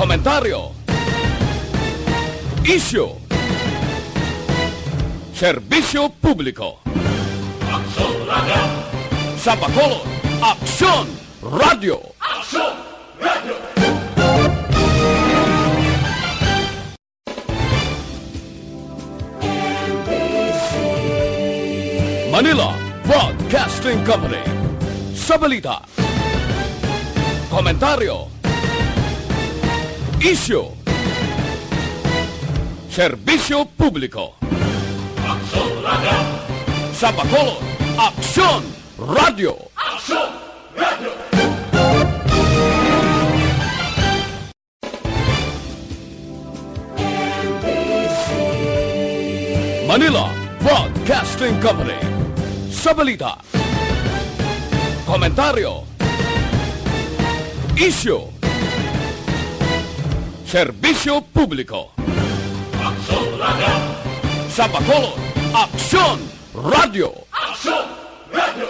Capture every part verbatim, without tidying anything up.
Komentaryo. Isyu. Serbisyo publiko. Aksyon Radio. Sa Bacolod, Aksyon Radio. Aksyon Radio. Manila Broadcasting Company. Sa balita, komentaryo, isyu, serbisyo publiko. Aksyon Radio. Sa Bacolod, Aksyon Radio. Aksyon Radio. Manila Broadcasting Company. Sa balita, komentaryo, isyu, serbisyo publiko. Aksyon Radio. Sa Bacolod, Aksyon Radio. Aksyon Radio.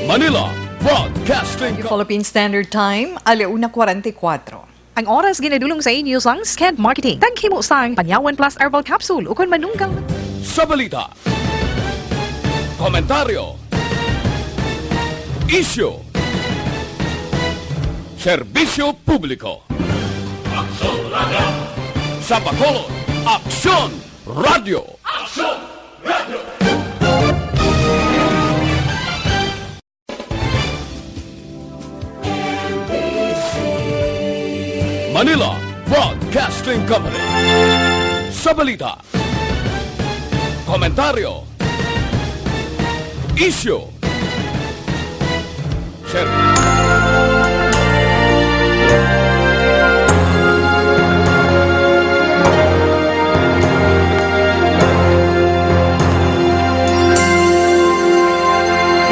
Manila Broadcasting Company. Philippine Standard Time, ala una kwarenta y kuwatro. Ang oras ginadulong sa inyo sang Sked Marketing. Taghimo sang Panyawan Plus Herbal Capsule ukon manunggal. Sa balita, komentaryo, isyu, serbisyo publiko. Aksyon Radio. Sa Bacolod, Aksyon Radio. Aksyon Radio. Manila Broadcasting Company. Sa balita, komentaryo, isyu, Sir.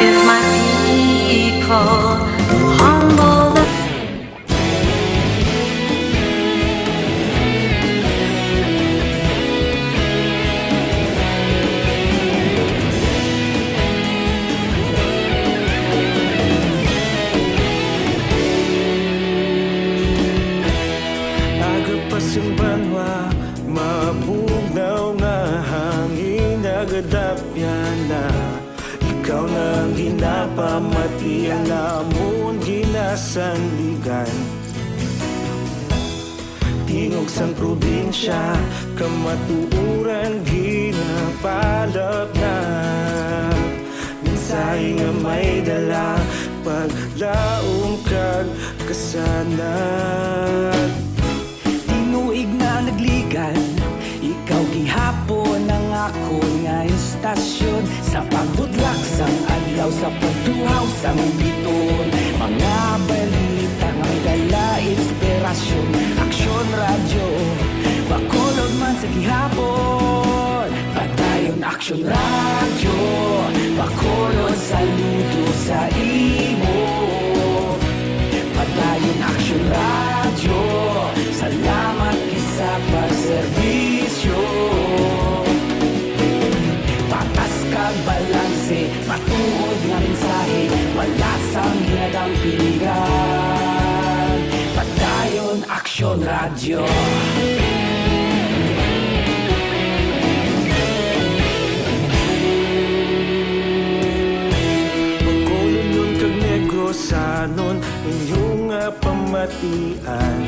If my people humble the Aga pa sing banwa, mabugnaw nga hangin nagadapyan na. Ikaw na ang ginapamati, ang amon ginasandigan. Tingog sang probinsya, kamatuoran ginapalapnap. Mensahe nga may dala, paglaom kag kasanag. Tinuig na nagligan, ikaw gihapon ang akon nga istasyon. Sa pagbutlak sang adlaw, sa pagtuhaw sang biton, mga balita nga may dala inspirasyon. Aksyon Radyo, Bacolod man sa gihapon. Padayon Aksyon Radyo, Bacolod, saludo sa imo. Padayon Aksyon Radyo, salamat gid sa pagserbisyo. Patas kag balanse, matuod nga mensahe, wala sang ginadampingan. Padayon Aksyon Radyo. Bacolodnon kag Negrosanon, inyo nga pamatian.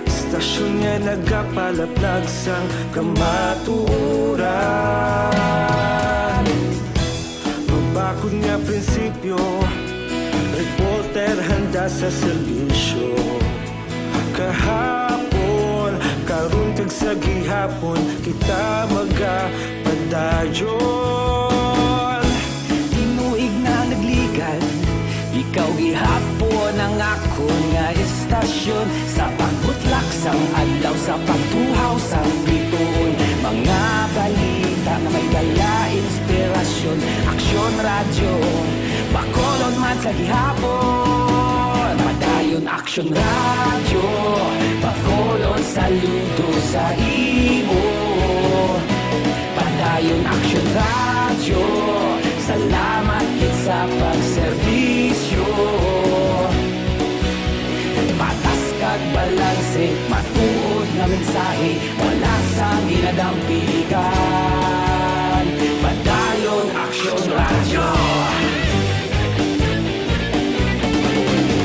Istasyon nga nagapalaplag sang kamatuoran. Mabakod nga prinsipyo, reporter handa sa serbisyo. Kahapon, karon kag sa gihapon, kita magapadayon. Tinuig na nagligan, ikaw gihapon ang akon nga istasyon. Sa pagbutlak sang adlaw, sa pagtuhaw sang bituon, mga balita nga may dala inspirasyon. Aksyon Radyo, Bacolod man sa gihapon. Padayon Aksyon Radyo, Bacolod, saludo sa imo. Padayon Ayon Action Radio, salamat gid sa pagserbisyo. Patas kag balanse, matuod nga mensahe, wala sang ginadampigan. Padalon Action Radio.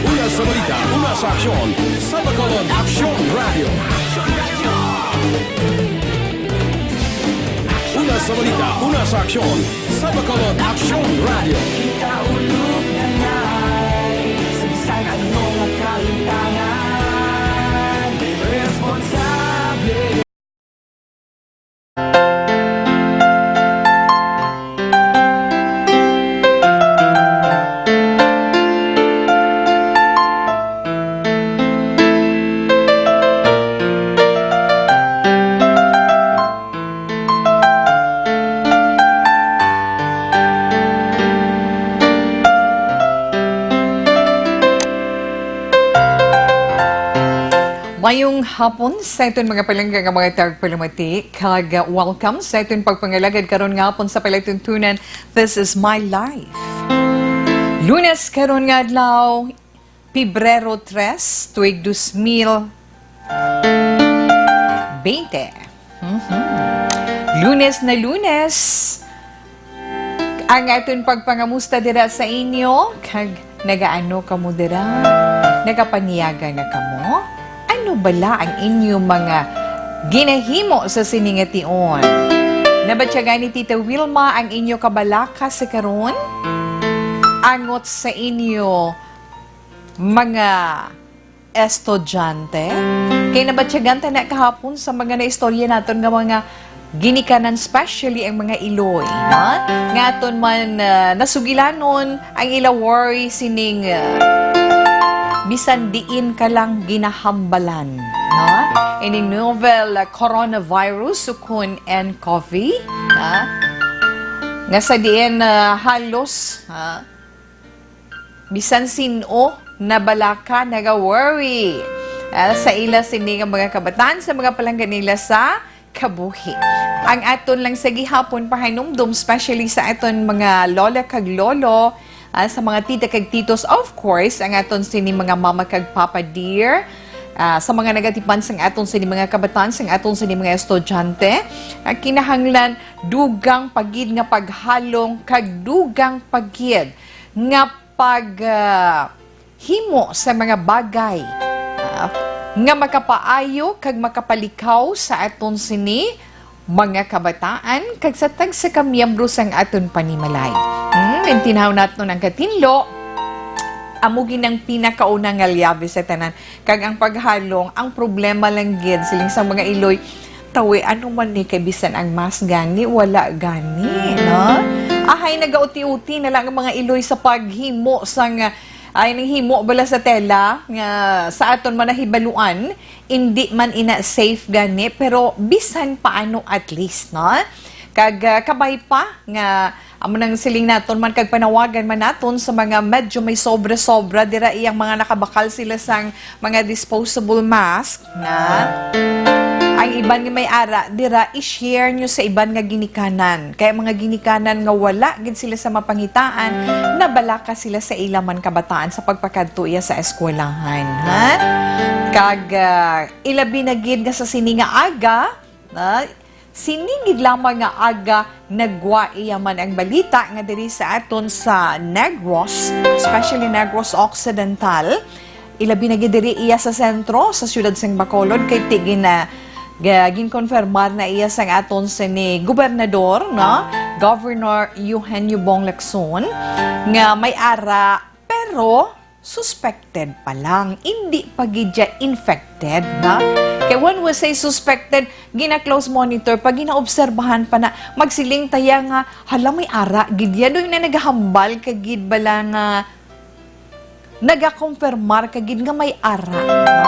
Una sa balita, una sa aksyon, sa Bacolod Action Radio. Una sa balita, una sa aksyon, sa Bacolod Action Radio. Kita ulog na ngay, sa bisan ano nga kalimtangan, responsable. Mayong hapon sa aton mga palangga nga mga tagpalamati, kag welcome sa aton pagpangalagad karon nga hapon sa palatuntunan This Is My Life. Lunes karon nga adlaw, Pebrero tres, tuig dos mil bente. Mhm. Lunes na Lunes. Ang aton pagpangamusta dira sa inyo, kag nagaano kamo dira? Nagapanyaga na kamo? Ano bala ang inyo mga ginahimo sa sini nga tion? Nabatyagan ni Tita Wilma ang inyo kabalaka sa karon? Angot sa inyo mga estudyante? Kay nabatyagan ta na kahapon sa mga naistorya naton nga mga ginikanan, especially ang mga iloy, ha? Nga aton man, ah, nasugilanon ang ila worry sining, ah, bisan diin ka lang ginahambalan, ha? Ining novel, ah, coronavirus ukon nCoV, ha? Nga sa diin, ah, halos, ha? Bisan sin-o nabalaka, naga-worry, ah, sa ila sini nga mga kabataan, sa mga palangga nila sa kabuhi. Ang aton lang sa gihapon pahanumdom, especially sa aton mga lola kag lolo, ah, sa mga tita kag titos, of course, ang aton sini mga mama kag papa dear, ah, sa mga nagatipan sang aton sini mga kabataan, sang aton sini mga estudyante, ah, kinahanglan dugang pa gid nga paghalong kag dugang pa gid nga pag, ah, himo sa mga bagay, ah, nga makapaayo kag makapalikaw sa aton sini mga kabataan kag sa tagsa ka miyembro sang aton panimalay. Hmm, maintindihan naton ang katinlo, amo gid ang pinakauna nga liabe sa tanan. Kag ang paghalong, ang problema lang gid, siling sang mga iloy, tawi, ano man ni, kay bisan ang mask gani, wala gani, no? Ahay, nagauti-uti na lang ang mga iloy sa paghimo sang, ay, nang himo bala sa tela nga sa aton man nahibaluan, indi man ina safe gani, pero bisan paano at least, no? Kag, ah, kabay pa nga amo nang siling naton man kag panawagan man naton sa mga medyo may sobra-sobra dira, iyang mga nakabakal sila sang mga disposable mask, na ang iban nga may ara dira, i-share nyo sa iban nga ginikanan. Kaya mga ginikanan nga wala gid sila sa mapangitaan, nabalaka sila sa ila man kabataan sa pagpakadto iya sa eskwelahan, ha? Kag, ah, ilabi na gid nga sa sini nga aga, na, sini gid lamang nga aga, nagwa iya man ang balita nga diri sa aton sa Negros, especially Negros Occidental, ilabi na gid diri iya sa sentro sa siyudad sang Bacolod, kay ti gina-, ga-, ginkonfirmar na iya sang aton sini gobernador, no? Governor Eugenio Bong Lacson, nga may ara, pero suspected pa lang, indi pa gid siya infected, na? Kay when we say suspected, gina-close monitor pa, ginaobserbahan pa na, magsiling ta ya nga, "Hala, may ara gid ya." Doon na nagahambal ka gid bala nga nagakonfirmar ka gid nga may ara, na?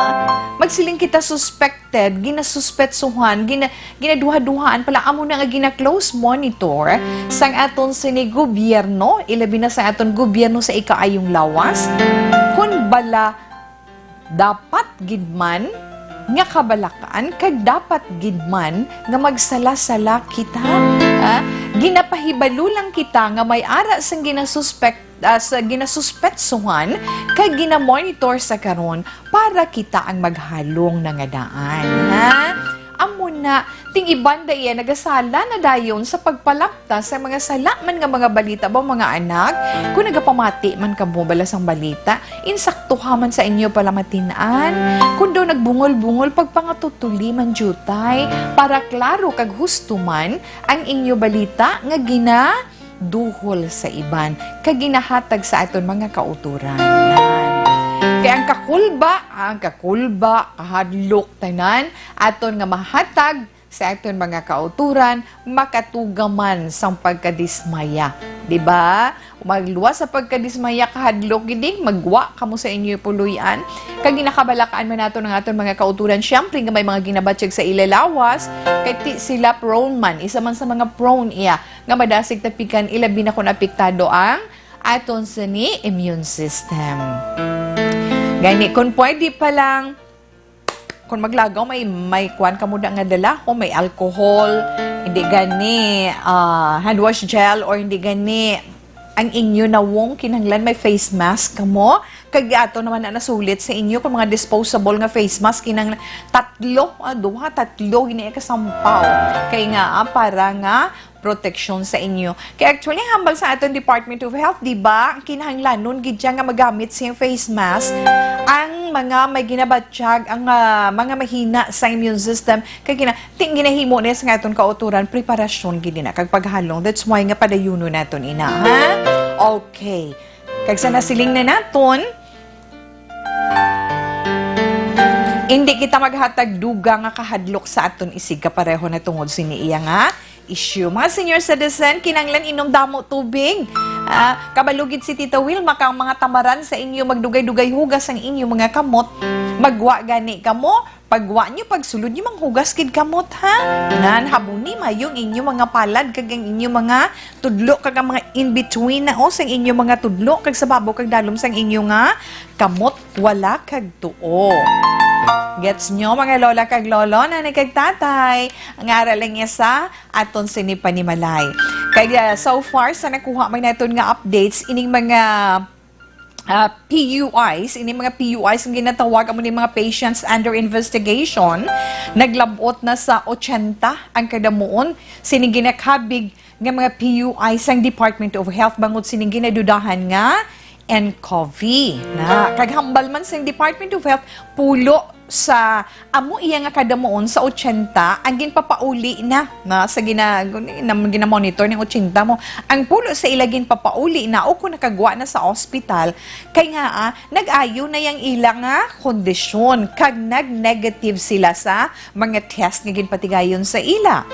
Magsiling kita suspected, ginasuspetsuhan, gina-, ginaduha-duhaan pala, amo na nga gina-close monitor sang aton sini gobyerno, ilabi na sa aton gobyerno sa ikaayong lawas, kun bala dapat gid man nga kabalakan kag dapat gid man nga magsala-sala kita, Ha? Ginapahibalo lang kita nga may ara sang ginasuspek-, ah, sa ginasuspetsuhan kag ginamonitor sa karon para kita ang maghalong na nga daan. Ha? Amo na, ting iban da iya nagasala na dayon sa pagpalapta sa mga sala man nga mga balita ba, mga anak? Kung nagapamati man kamo bala sang balita, insaktuha man sa inyo pala matin-an. Kung daw nagbungol-bungol, pagpangatutuli man diutay, para klaro kag husto man ang inyo balita nga ginaduhol sa iban kag ginahatag sa aton mga kautoran. Kay ang kakulba, ang kakulba, kahadlok, tanan aton nga mahatag sa aton mga kautoran, makatuga man sang pagkadismaya. Di ba? Magluwas sa pagkadismaya, kahadlok gid, magwa kamo sa inyo puloy-an. Kag ginakabalakaan man naton ang aton mga kautoran, siyempre nga may mga ginabatyag sa ila lawas, kay ti sila prone man, isa man sa mga prone iya nga madasig tapikan, ilabi na kung apektado ang aton sini immune system. Gani, kung pwede pa lang, kung maglagaw, may, may kuan kamo da nga dala, kung may alcohol, hindi gani, ah, hand wash gel, or hindi gani, ang inyo nawong, kinahanglan may face mask kamo. Kag ato naman na nasulit sa inyo, kung mga disposable nga face mask, kinahanglan tatlo, ah, duha, tatlo, gini ka sampaw. Kay nga, ah, para nga proteksyon sa inyo. Kay actually, hambal sa aton Department of Health, di ba, ang kinahanglanon gid siya nga magamit siyang face mask ang mga may ginabatyag, ang, ah, mga mahina sa immune system. Kay gina-, ting ginahimo ni sa aton kautoran, preparasyon gid na kag paghalong. That's why nga padayunon naton ina, ha? Okay. Kag sa nasiling na naton, hindi kita maghatag dugang nga kahadlok sa aton isigkapareho na tungod sini iya nga issue. Mga senior citizen, kinahanglan inom damo tubig. Ah, kabalo gid si Tita Wilma, kang mga tamaran sa inyo magdugay-dugay hugas ang inyo mga kamot. Magwa gani kamo, pagwa nyo, pagsulod nyo, manghugas gid kamot, ha? Nan, habuni mayo ang inyo mga palad, kag ang inyo mga tudlo, kag ang mga in-between na, o, sang inyo mga tudlo, kag sa babaw, kag dalom sang inyo nga kamot, wala kag tuo. Gets nyo, mga lola kag lolo, nanay kag tatay? Ang aral lang niya sa aton sini panimalay. Kaya so far, sa nakuha man naton nga updates, ining mga, ah, P U Is, ining mga P U Is ang ginatawag amo ni mga patients under investigation. Naglab-ot na sa ochenta ang kadamuon sining ginakabig nga mga P U Is sang Department of Health bangod sining ginadudahan nga N C O V. Na, kag hambal man sang Department of Health, pulo sa amo iya nga kadamuon sa ochenta ang ginpapauli na, na sa gina-, gina-, ginamonitor ning ochenta mo. Ang pulo sa ila ginpapauli na o kung nakagwa na sa ospital, kay nga, ah, nag-ayo na yang ila nga kondisyon, kag nag-negative sila sa mga test nga ginpatigayon sa ila.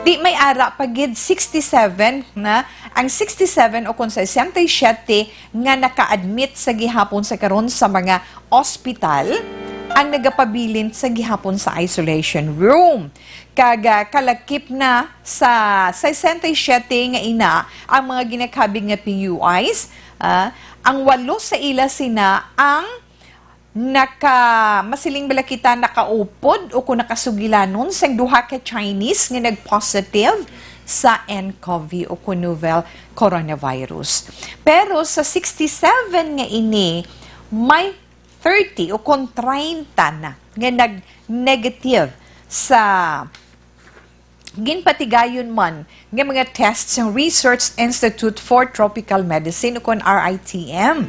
Di may ara pa gid sixty-seven na, ang sixty-seven o kung sesenta y siyete nga naka-admit sa gihapon sa karon sa mga ospital ang nagapabilin sa gihapon sa isolation room. Kag, ah, kalakip na sa sesenta y siyete nga ina ang mga ginakabig nga P U Is, ah, ang walo sa ila sina ang naka-, masiling bala kita, nakaupod o kung nakasugilanon sang duha ka Chinese nga nag-positive sa N C O V o kung novel coronavirus. Pero sa sixty-seven nga ini, may thirty o kung treinta na nga nag-negative sa ginpatigayon man nga mga test sang Research Institute for Tropical Medicine, ukon R I T M.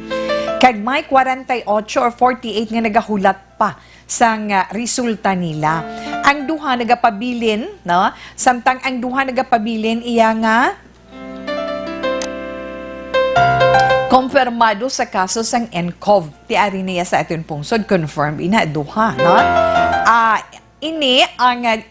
Kag may kwarenta y ocho or forty-eight nga nagahulat pa sang, ah, resulta nila. Ang duha nagapabilin, no? Samtang ang duha nagapabilin iya nga kompirmado sa kaso sang N C O V. Ti ari niya sa aton pungsod, confirmed ina, duha, no? Ah, ini ang, ah,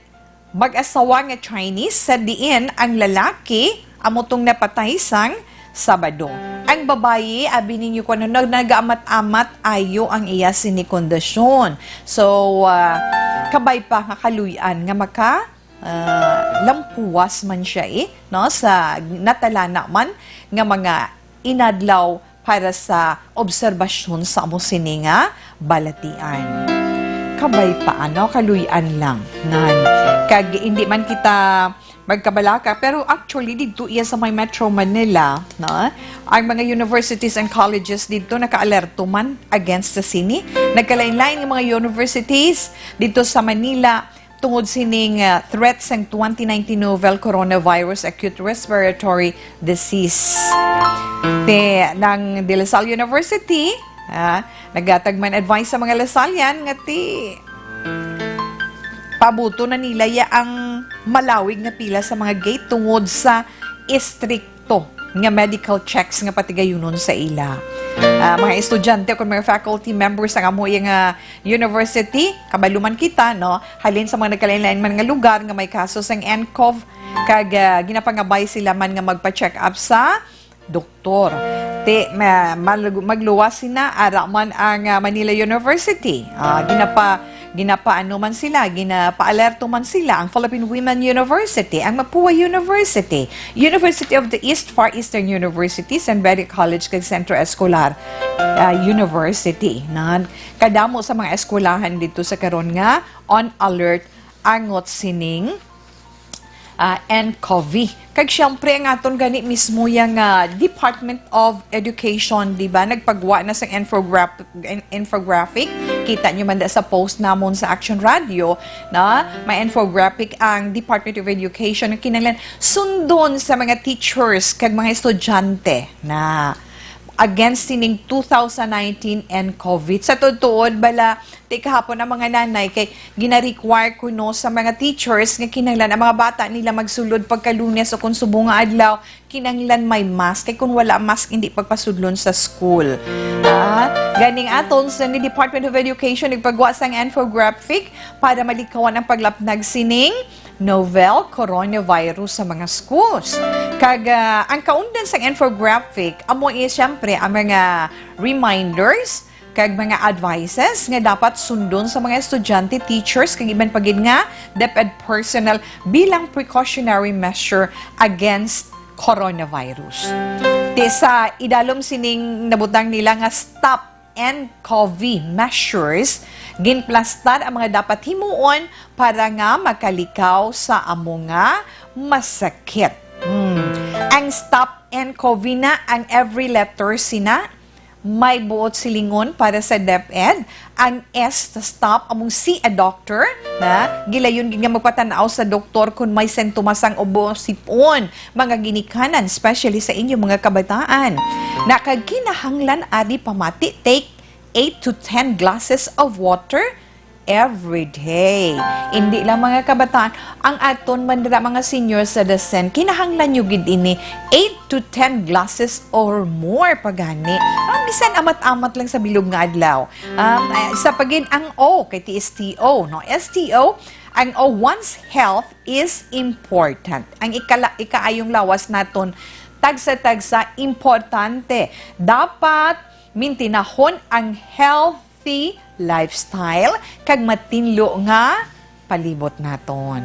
mag-asawa nga Chinese, sa diin ang lalaki amo tong napatay sang Sabado. Ang babayi, abi ninyo kung ano, nag-, nag-amat-amat ayo ang iya sini kondisyon. So, ah, kabay pa nga kaluy-an nga maka, ah, lampuwas man siya, eh, no, sa natalana man nga mga inadlaw para sa obserbasyon sa amo sini nga balatian. Kabay pa, ano, kaluy-an lang. Nan. Kag hindi man kita Magkabalaka, pero actually didto iya sa may Metro Manila, no? Ang mga universities and colleges didto nakaalerto man against sa sini. Nagkalain-lain nga mga universities didto sa Manila tungod sining, ah, threat sang twenty nineteen novel coronavirus acute respiratory disease. Ti, nang De La Salle University, ah, nagatag man advice sa mga Lasallian nga ti pabuto na nila ya ang malawig nga pila sa mga gate tungod sa istrikto nga medical checks nga patigayunon sa ila. Ah, mga estudyante o mga faculty members ang amo iya nga university, kabalo man kita, no? Halin sa mga nagkalain-lain man nga lugar nga may kaso sang N C O V, kag, ah, ginapangabay sila man nga magpa-check up sa doktor. Ti, ma-, mal-, magluwas sina, ara man ang, ah, Manila University. Ah, ginapa-, ginapaano man sila, ginapaalerto man sila ang Philippine Women University, ang Mapua University, University of the East Far Eastern University, San Benedict College, kag Centro Escolar, ah, University. Na kadamo sa mga eskwelahan didto sa karon nga on alert angot sining ah, N C O V. Kag siyempre, ang aton gani mismo yang, ah, Department of Education, di ba? Nagpagwa na sa infograph-, in-, infographic. Kita nyo man da sa post namon sa Action Radio, na may infographic ang Department of Education na kinahanglan sundon sa mga teachers kag mga estudyante na against sining two thousand nineteen N C O V. Sa tuod-tuod, bala, ti kahapon ang mga nanay kay gina-require kuno sa mga teachers nga kinahanglan ang mga bata nila magsulod pagka Lunes o kung subong nga adlaw, kinahanglan may mask. Kay kung wala mask, hindi pagpasudlon sa school. Ah, ganing aton sa ni Department of Education nagpagwa sang infographic para malikawan ang paglapnag sining novel coronavirus sa mga schools. Kag, ah, ang kaundan sang infographic, amo iya siyempre ang mga reminders kag mga advices nga dapat sundon sa mga estudyante, teachers, kag iban pa gid nga DepEd personnel bilang precautionary measure against coronavirus. Ti sa idalom sining nabutang nila nga stop N C O V measures, ginplastar ang mga dapat himuon para nga makalikaw sa amo nga masakit. Hmm. Ang stop N C O V na ang every letter sina may buot silingon para sa DepEd. Ang S sa stop, among see a doctor, na gilayon gid nga magpatanaw sa doktor kung may sintomas ang ubo, sipon, mga ginikanan, especially sa inyo mga kabataan. Na kag kinahanglan ari pamati, take eight to ten glasses of water every day. Hindi lang mga kabataan, ang aton man dira mga senior citizen, kinahanglan nyo gid ini eight to ten glasses or more pa gani. Ah, bisan amat-amat lang sa bilog nga adlaw. Um, ah, sa pagin ang O kay ti S T O, no? S T O, ang O, one's health is important. Ang ikala-, ikaayong lawas naton tagsa-tagsa importante. Dapat mintinahon ang healthy lifestyle kag matinlo nga palibot naton.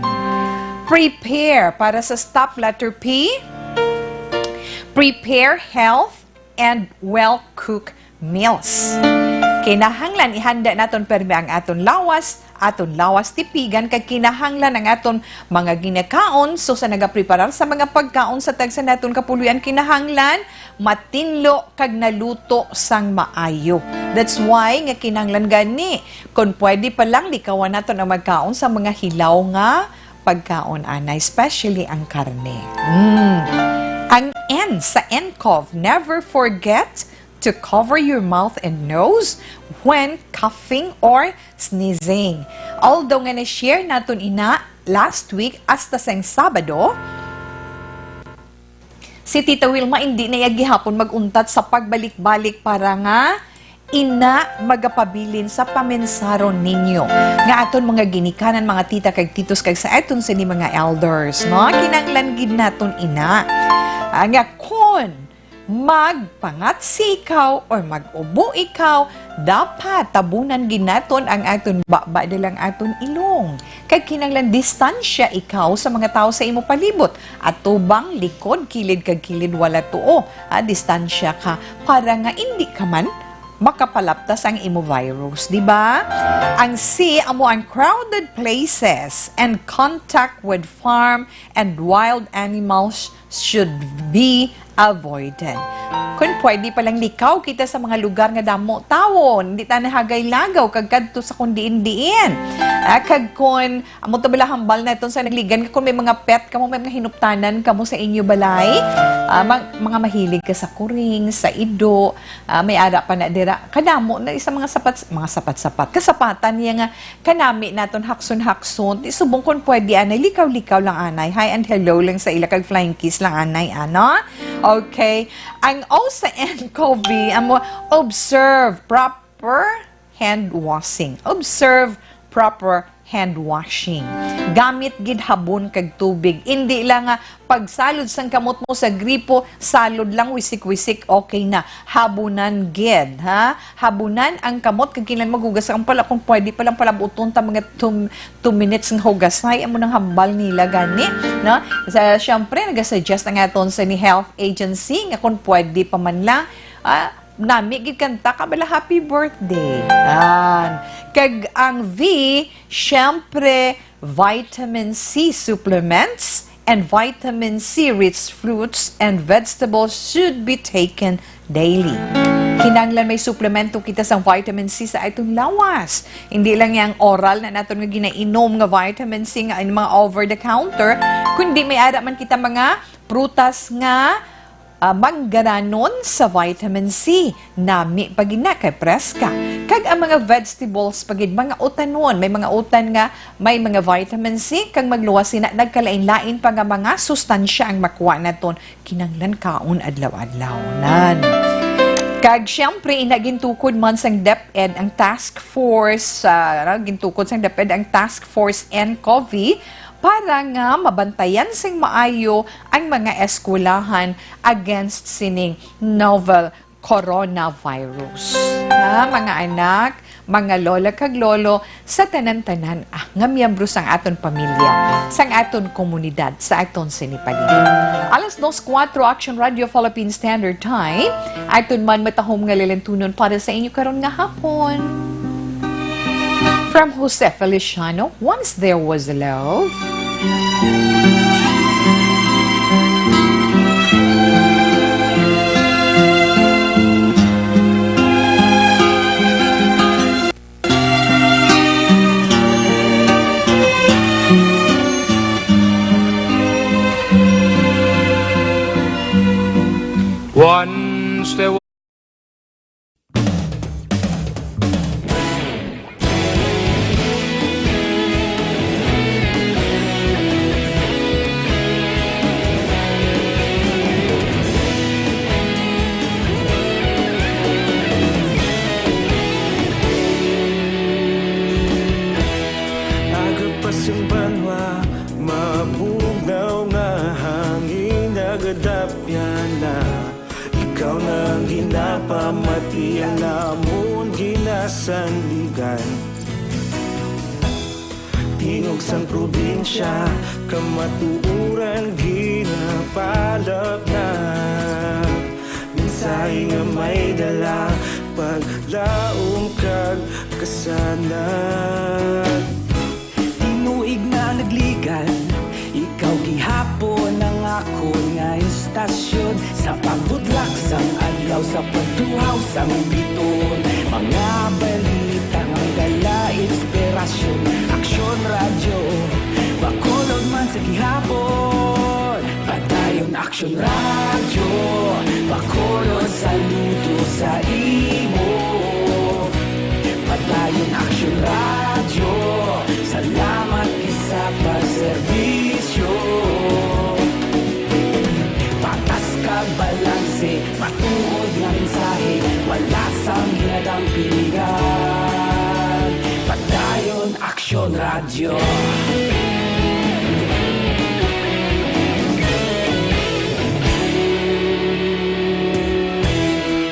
Prepare para sa stop letter P. Prepare health and well-cooked meals. Kinahanglan ihanda naton permi ang aton lawas, aton lawas tipigan kag kinahanglan ang aton mga ginakaon. So, sa nagapreparar sa mga pagkaon sa tagsa naton kapuloy-an, kinahanglan matinlo kag naluto sang maayo. That's why nga kinahanglan gani, kung pwede pa lang, likawan naton ang magkaon sa mga hilaw nga pagkaon, ana, especially ang karne. Mm. Ang N sa N C O V, never forget to cover your mouth and nose when coughing or sneezing. Although nga na-share naton ina last week, hasta sang Sabado, si Tita Wilma hindi na iya gihapon mag-untat sa pagbalik-balik para nga ina magapabilin sa pamensaron ninyo nga aton mga ginikanan, mga tita kag titos, kag sa aton sini mga elders, no? Kinahanglan gid naton ina, ah, nga kon magpangatsi ikaw or mag-ubo ikaw, dapat tabunan gid naton ang aton baba, dala ang aton ilong. Kag kinahanglan distansya ikaw sa mga tawo sa imo palibot, atubang, likod, kilid kag kilid, wala tuo. Ah, distansya ka para nga indi ka man makapalaptas ang imo virus, di ba? Ang C amo ang crowded places and contact with farm and wild animals should be avoided. Kun pwede pa lang likaw kita sa mga lugar nga damo tawo, hindi ta nahagay lagaw kag kadto sa kun diin-diin. Ah, kag kun amo to bala hambal naton sa nagligan nga kun may mga pet kamo, may mga hinuptanan kamo sa inyo balay, ah, mag-, mga mahilig ka sa kuring, sa ido, ah, may ara pa na dira, kadamo na sa mga sapat, mga sapat-sapat, kasapatan niya nga kanami naton hakson-hakson. Ti subong kon pwede, anay, likaw-likaw lang, anay. Hi and hello lang sa ila kag flying kiss lang, anay, ano? Okay. Ang O sa N COVID, amo, observe proper hand washing. Observe proper hand washing. Gamit gid habon kag tubig. Indi lang nga pagsalod sang kamot mo sa gripo, salod lang, wisik-wisik, okay na. Habunan gid, ha? Habunan ang kamot, kag kinahanglan maghugas ang pala, kung pwede pa lang palabuton ta mga two, two minutes nga hugasay, amo nang hambal nila gani, no? Sa, syempre, nagasuggest ang aton sa ni health agency nga kung pwede pa man lang, ah, nami gid kanta ka bala, happy birthday. Yan. Kag ang V, syempre, vitamin C supplements and vitamin C rich fruits and vegetables should be taken daily. Kinahanglan may suplemento kita sang vitamin C sa aton lawas. Hindi lang yang oral na naton nga ginainom nga vitamin C nga ang mga over the counter, kundi may ara man kita mga prutas nga ah, manggaranon sa vitamin C. Nami pa gid na kay preska. Kag ang mga vegetables pa gid, mga utanon, may mga utan nga may mga vitamin C, kag magluwas sina, nagkalain-lain pa nga mga sustansya ang makuha naton kinanglan kaon adlaw-adlaw. Nan. Kag siyempre, ina gintukod man sang DepEd ang task force, ah, ano, gintukod sang DepEd ang task force N COVID para nga mabantayan sing maayo ang mga eskwelahan against sining novel coronavirus. Ha, mga anak, mga lola kag lolo, sa tanan-tanan, ah, nga miyembro sang aton pamilya, sang aton komunidad, sa aton sini paligid. Alas dos kuwatro, Action Radio Philippine Standard Time. Aton man matahom nga lilintunon para sa inyo karon nga hapon. From Jose Feliciano, Once There Was Love. Once there was Aga pa sing banwa, mabugnaw nga hangin, nagadapyan na. Ikaw na ang ginapamati, ang amon ginasandigan. Tingog sang probinsya, kamatuoran ginapalapnap. Mensahe nga may dala, paglaom kag kasanag. Tinuig na nagligan, ikaw gihapon ang akon nga istasyon. Sa pagbudlak sang adlaw, sa pagtuhaw sang biton, mga balita nga dala inspirasyon. Aksyon Radyo, Bacolod man sa gihapon. Padayon Aksyon Radyo, Bacolod, saludo sa imo. Padayon Aksyon Radyo, salamat gid sa pagserbisyo. Patas kag balanse, matuod nga mensahe, wala sang ginadampingan. Padayon Aksyon Radyo.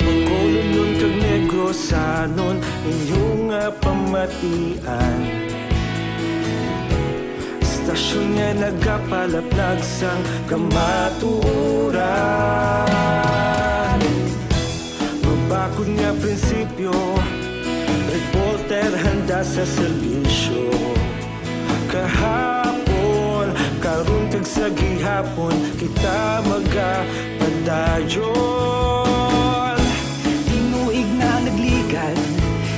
Bacolodnon kag Negrosanon, inyo nga pamatian. Istasyon nga nagapalaplag sang kamatuoran. Mabakod nga prinsipyo Serbisyo kahapon, karon kag sa gihapon, kita magapadayon. Tinuig na nagligad,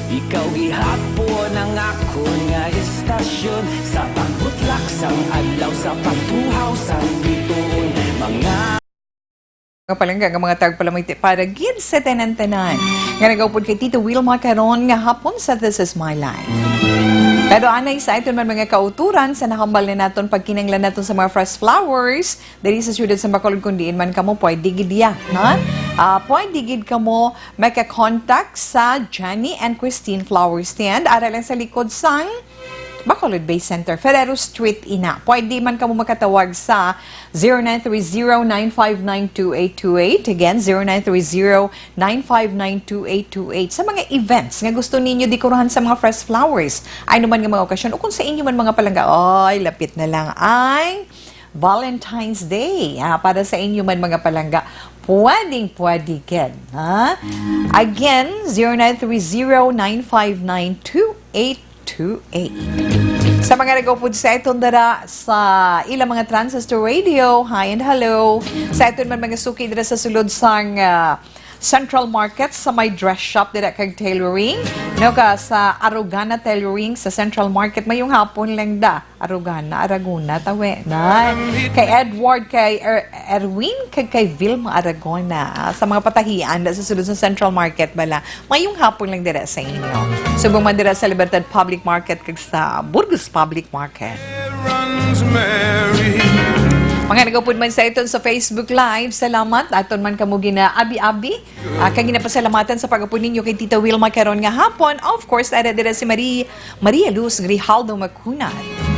ikaw gihapon ang akon nga estasyon. Sa pagbutlak sang adlaw, sa pagtuhaw sang bituon, mga Mga palangga nga mga tagpalamati para gid sa tanan-tanan nga nagaupod kay Tito Wilma karon nga hapon sa This Is My Life. Pero anay sa aton man mga kauturan sa nahambal na naton pagkinahanglan naton sa mga fresh flowers diri sa siyudad sa Bacolod, kung diin man kamo pwede gid ya, ha? Ah, pwede gid kamo maka-contact sa Jenny and Christine Flower Stand, ara lang sa likod sang Bacolod Bay Center, Ferrero Street ina. Pwede man kamo makatawag sa zero nine three zero nine five nine two eight two eight. Again, zero nine three zero nine five nine two eight two eight. Sa mga events nga gusto ninyo dekorahan sa mga fresh flowers, ay naman nga mga okasyon, o kung sa inyo man mga palangga, ay, lapit na lang ang Valentine's Day. Ah, para sa inyo man mga palangga, pwedeng pwede gid, ha? Again, zero nine three zero nine five nine two eight two eight. Sa mga nag-upod sa aton dara sa ilang mga transistor radio, hi and hello. Sa aton man mga suki dira sa sulod sang, ah, Central Market, sa may dress shop dira kag tailoring, no, ka sa Arugana Tailoring sa Central Market, mayong hapon lang da. Arugana, Aragona, tawe na. Kay Edward, kay Er-, Erwin, kag kay Vilma Aragona, ah, sa mga patahian da sa sulod sa Central Market bala. Mayong hapon lang dira sa inyo. Subong man dira sa Libertad Public Market kag sa Burgos Public Market. Mga nagupod man sa aton sa Facebook Live, salamat. Aton man kamo ginaabi-abi. Ah, kag ginapasalamatan sa pag-upod ninyo kay Tita Wilma karon nga hapon. Of course, ara dira si Marie, Maria Luz Grijaldo Macunat.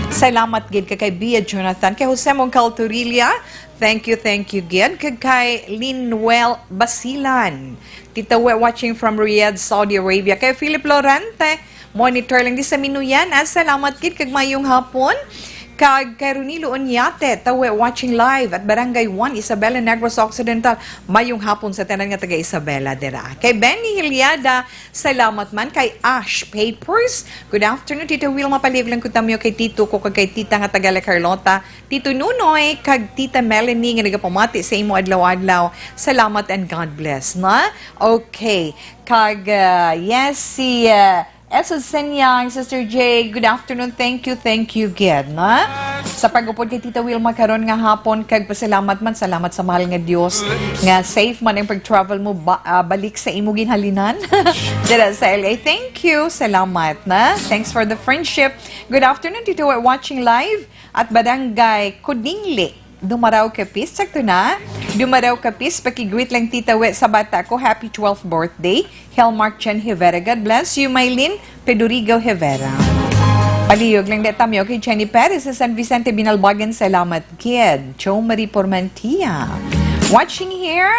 Salamat gid kag kay Bia Jonathan, kay Jose Mongcal Torilla. Thank you, thank you gid. Kag kay Linuel Basilan. Tita We, watching from Riyadh, Saudi Arabia. Kay Philip Lorente, monitor lang di sa Minuyan. Ah, salamat gid kag mayong hapon. Kag kay Ronilo Uñate, tawe watching live at Barangay one, Isabela, Negros Occidental. Mayong hapon sa tanan nga taga Isabela dira. Kay Benny Hilyada, salamat man. Kay Ash Papers, good afternoon, Tito Wilma, palihog lang ko tamyo kay Tito ko kag kay Tita nga taga La Carlota, Tito Nunoy kag Tita Melanie nga nagapamati sa imo adlaw-adlaw. Salamat and God bless, na? Okay. Kag, ah, yes, si, ah, Esod Senyang, Sister J, good afternoon. Thank you, thank you gid, na? Sa pag-upod kay Tita Wilma karon nga hapon, kag pasalamat man, salamat sa mahal nga Dios nga safe man ang pag-travel mo ba, ah, balik sa imo ginhalinan dira sa L A. Thank you, salamat, na? Thanks for the friendship. Good afternoon, Tito, watching live at Barangay Codingle. Dumaraw Capiz, sakto na? Dumaraw Capiz, paki-greet lang Tita We sa bata ko, happy twelfth birthday. Helmark Chen Hevera, God bless you. Mylene Pedurigo Hevera. Palihog lang da tamyo kay Jenny Perez sa San Vicente Binalbagan, salamat gid. Jo Marie Pormantia. Watching here.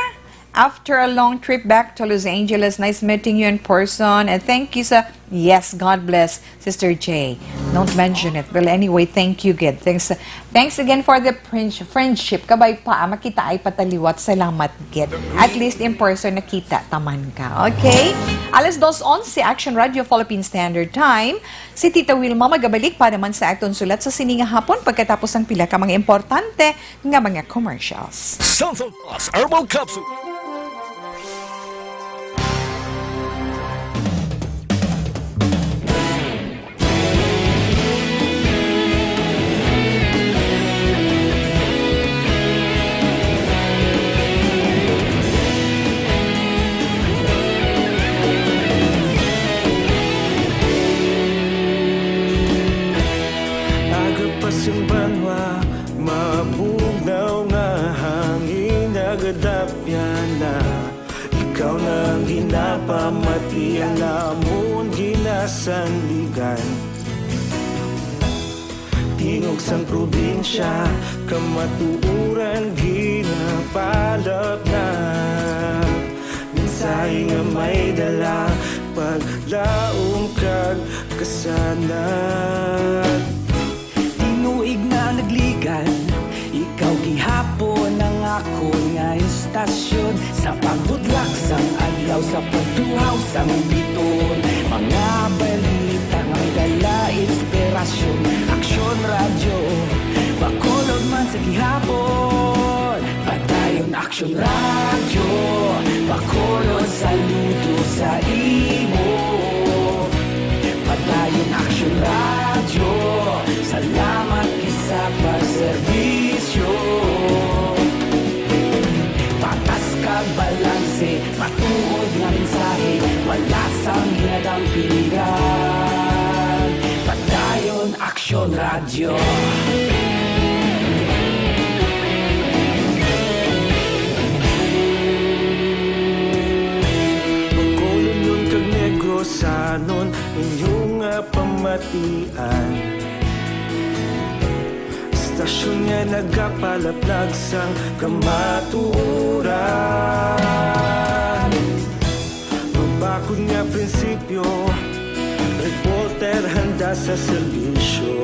After a long trip back to Los Angeles, nice meeting you in person. And thank you sa, yes, God bless, Sister J. Don't mention it. Well, anyway, thank you gid. Thanks, thanks again for the friendsh-, friendship. Kabay pa, ah, makita ay pataliwat. Salamat gid. At least in person nakita taman ka. Okay? Alas dos onse, Action Radio Philippine Standard Time. Si Tita Wilma magabalik para man sa aton sulat sa sini nga hapon pagkatapos ang pila ka mga importante nga mga commercials. Sansan Plus Herbal Capsule. Aga pa sing banwa, mabugnaw nga hangin, nagadapyan na. Ikaw na ang ginapamati, ang amon ginasandigan. Tingog sang probinsya, kamatuoran ginapalapnap. Mensahe nga may dala, paglaom kag kasanag. Tinuig na nagligad, ikaw gihapon ang akon nga estasyon. Sa pagbutlak sang Daw sa pagtuhaw sang biton, mga balita nga may dala inspirasyon. Aksyon Radyo, Bacolod man sa gihapon. Padayon Aksyon Radyo, Bacolod saludo sa imo. Padayon Aksyon Radyo, salamat gid sa pagserbisyo. Patas kag balanse, matuod nga mensahe, wala sang ginadampigan. Padayon Aksyon Radyo. Bacolod kag Negrosanon, inyo nga pamatian. Istasyon nga nagapalaplag sang kamatuoran. Mabakod nga prinsipyo, reporter handa sa serbisyo.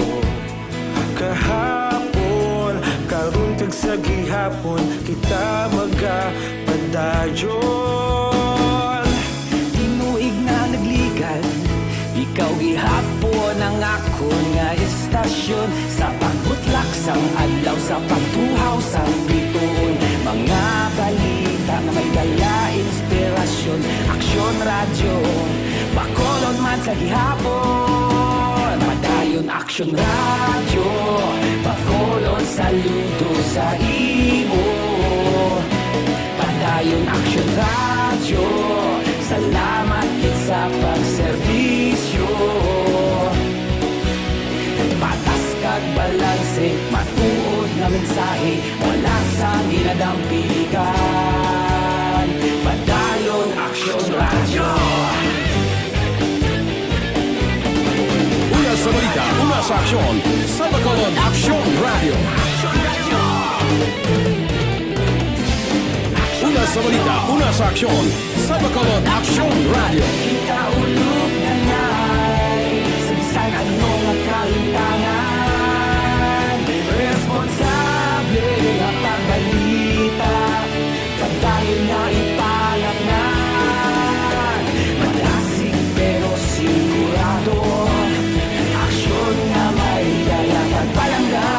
Kahapon, karon kag sa gihapon, kita magapadayon. Tinuig na nagligan, ikaw gihapon ang akon nga istasyon. Sa pagbutlak sang adlaw, sa pagtuhaw sang bituon, mga balita nga may dala inspirasyon. Aksyon Radyo, Bacolod man sa gihapon. Padayon Aksyon Radyo, Bacolod saludo sa imo. Padayon Aksyon Radyo, salamat gid sa pagserbisyo. Patas kag balanse, matuod nga mensahe, wala sang ginadampigan. Padayon Aksyon Radyo. Una sa balita, una sa aksyon, sa Bacolod Aksyon Radyo. Una sa balita, una sa aksyon, sa Bacolod Aksyon Radyo. Kita ulog na ngay, sa bisan ano nga kahintangan, responsable nga pagbalita. Padayon nga ipalatngan, malasig pero sigurado. Aksyon nga may dala pagpalangga.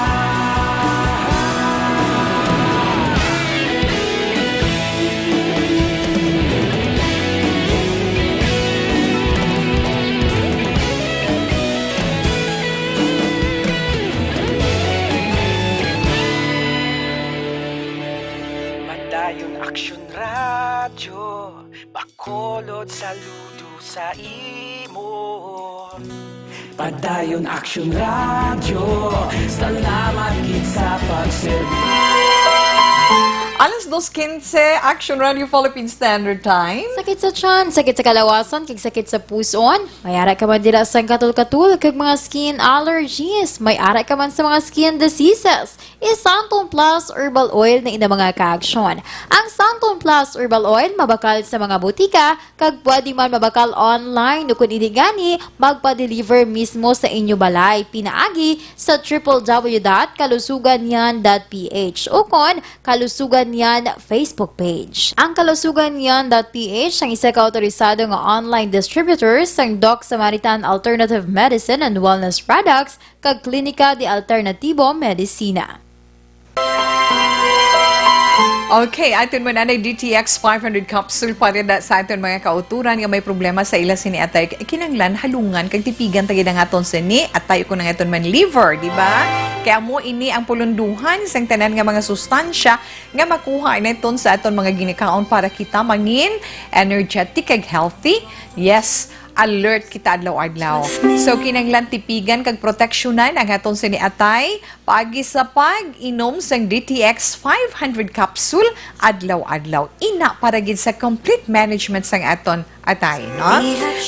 Padayon Aksyon Radyo, Bacolod saludo sa imo. Padayon Aksyon Radyo, salamat gid sa pagserbi. Alas dos quince, Action Radio Philippine Standard Time. Sakit sa tiyan, sakit sa kalawasan, kag sakit sa puson. May ara ka man dira sang katul-katul kag mga skin allergies. May ara ka man sa mga skin diseases. I-Santon Plus Herbal Oil na ina mga kaaksyon. Ang Santon Plus Herbal Oil mabakal sa mga butika kag pwede man mabakal online, o kon hindi gani, magpa-deliver mismo sa inyo balay pinaagi sa triple W dot kalusugan yan dot P H o kon Kalusugan Yan Facebook page. Ang Kalusugan Yan dot P H ang isa ka autorisado nga online distributor sang Doc Samaritan Alternative Medicine and Wellness Products kag Klinika de Alternativo Medicina. Okay, aton man anay D T X five hundred capsule para na sa aton mga kauturan nga may problema sa ila sini atay. Kinahanglan halungan kag tipigan ta gid ang aton sini atay, kung ang aton man liver, di ba? Kaya mo ini ang pulunduhan sang tanan nga mga sustansya nga makuha naton sa aton mga ginikaon para kita mangin energetic kag healthy. Yes, alert kita adlaw-adlaw. So, kinahanglan tipigan kag proteksyonan ang aton sini atay paagi sa pag-inom sang D T X five hundred capsule adlaw-adlaw. Ina para gid sa complete management sang aton atay, no?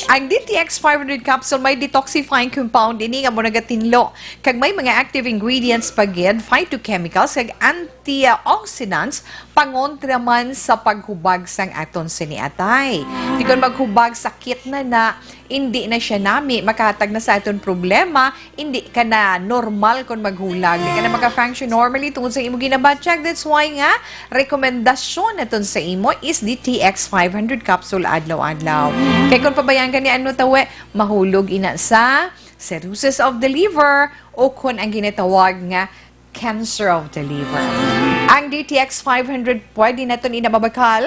Ang D T X five hundred capsule may detoxifying compound ini nga mo nagatinlo kag may mga active ingredients pa gid, phytochemicals kag antioxidants, pangontra man sa paghubag sang aton sini atay. Di kon maghubag, sakit na na, hindi na siya nami makahatag na sa aton problema, hindi ka na normal kon maghulay. Ag di ka na maka-function normally tungod sa imo ginabatyag. That's why nga, rekomendasyon naton sa imo is the T X five hundred capsule adlaw-adlaw. Kay kung pabayaan ka ni ano tawe, mahulog ina sa cirrhosis of the liver o kon ang ginatawag nga cancer of the liver. Ang D T X five hundred pwede naton ina mabakal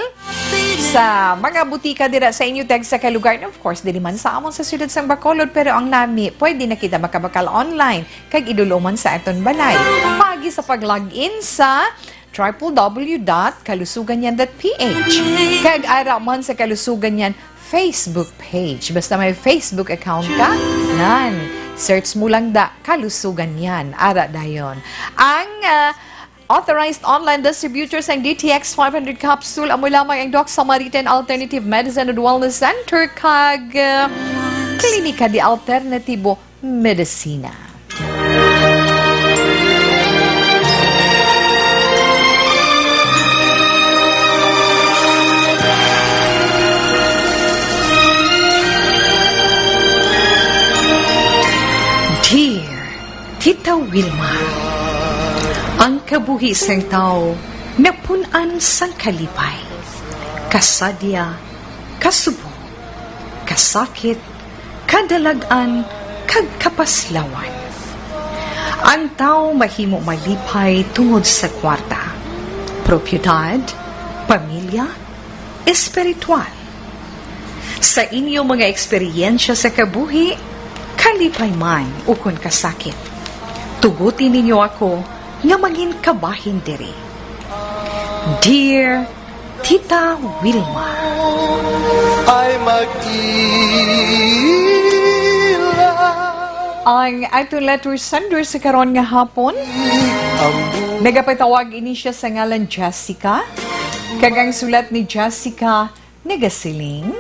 sa mga butika dira sa inyo tagsa ka lugar. And of course, dili man sa amon sa siyudad sang Bacolod, pero ang nami, pwede na kita makabakal online kag idul-o man sa aton balay. Paagi sa pag-log in sa triple W dot kalusuganyan dot P H. Kag ara man sa Kalusuganyan Facebook page. Basta may Facebook account ka, nan, search mo lang da, Kalusuganyan. Ara dayon. Ang, ah, authorized online distributor sang D T X five hundred capsule, amo lamang ang Doc Samaritan Alternative Medicine and Wellness Center kag, ah, Klinika de Alternatibo Medisina. Dear Tita Wilma, ang kabuhi sang tawo napun-an sang kalipay, kasadya, kasubo, kasakit, kadalag-an, kag kapaslawan. Ang tawo mahimo malipay tungod sa kwarta, propiedad, pamilya, espiritual. Sa inyo mga eksperyensya sa kabuhi, kalipay man ukon kasakit, tuguti ninyo ako nga mangin kabahin diri. Dear Tita Wilma. Ay mag-ila. Ang aton letter sender sa karon nga hapon, nagapatawag ini siya sa ngalan Jessica. Kag ang sulat ni Jessica nagasiling,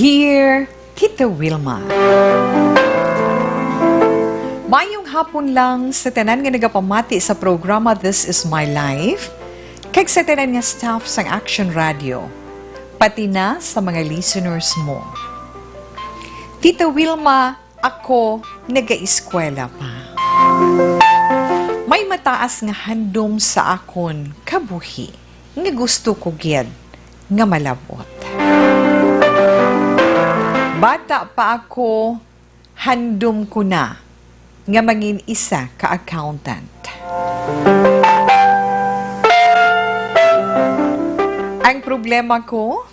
Dear Tita Wilma, mayong hapon lang sa tanan nga nagapamati sa programa This Is My Life, kag sa tanan nga staff sang Action Radio, pati na sa mga listeners mo. Tita Wilma, ako nagaeskwela pa. May mataas nga handom sa akon kabuhi nga gusto ko gid nga malab-ot. Bata pa ako, handom ko na nga mangin isa ka accountant. Ang problema ko,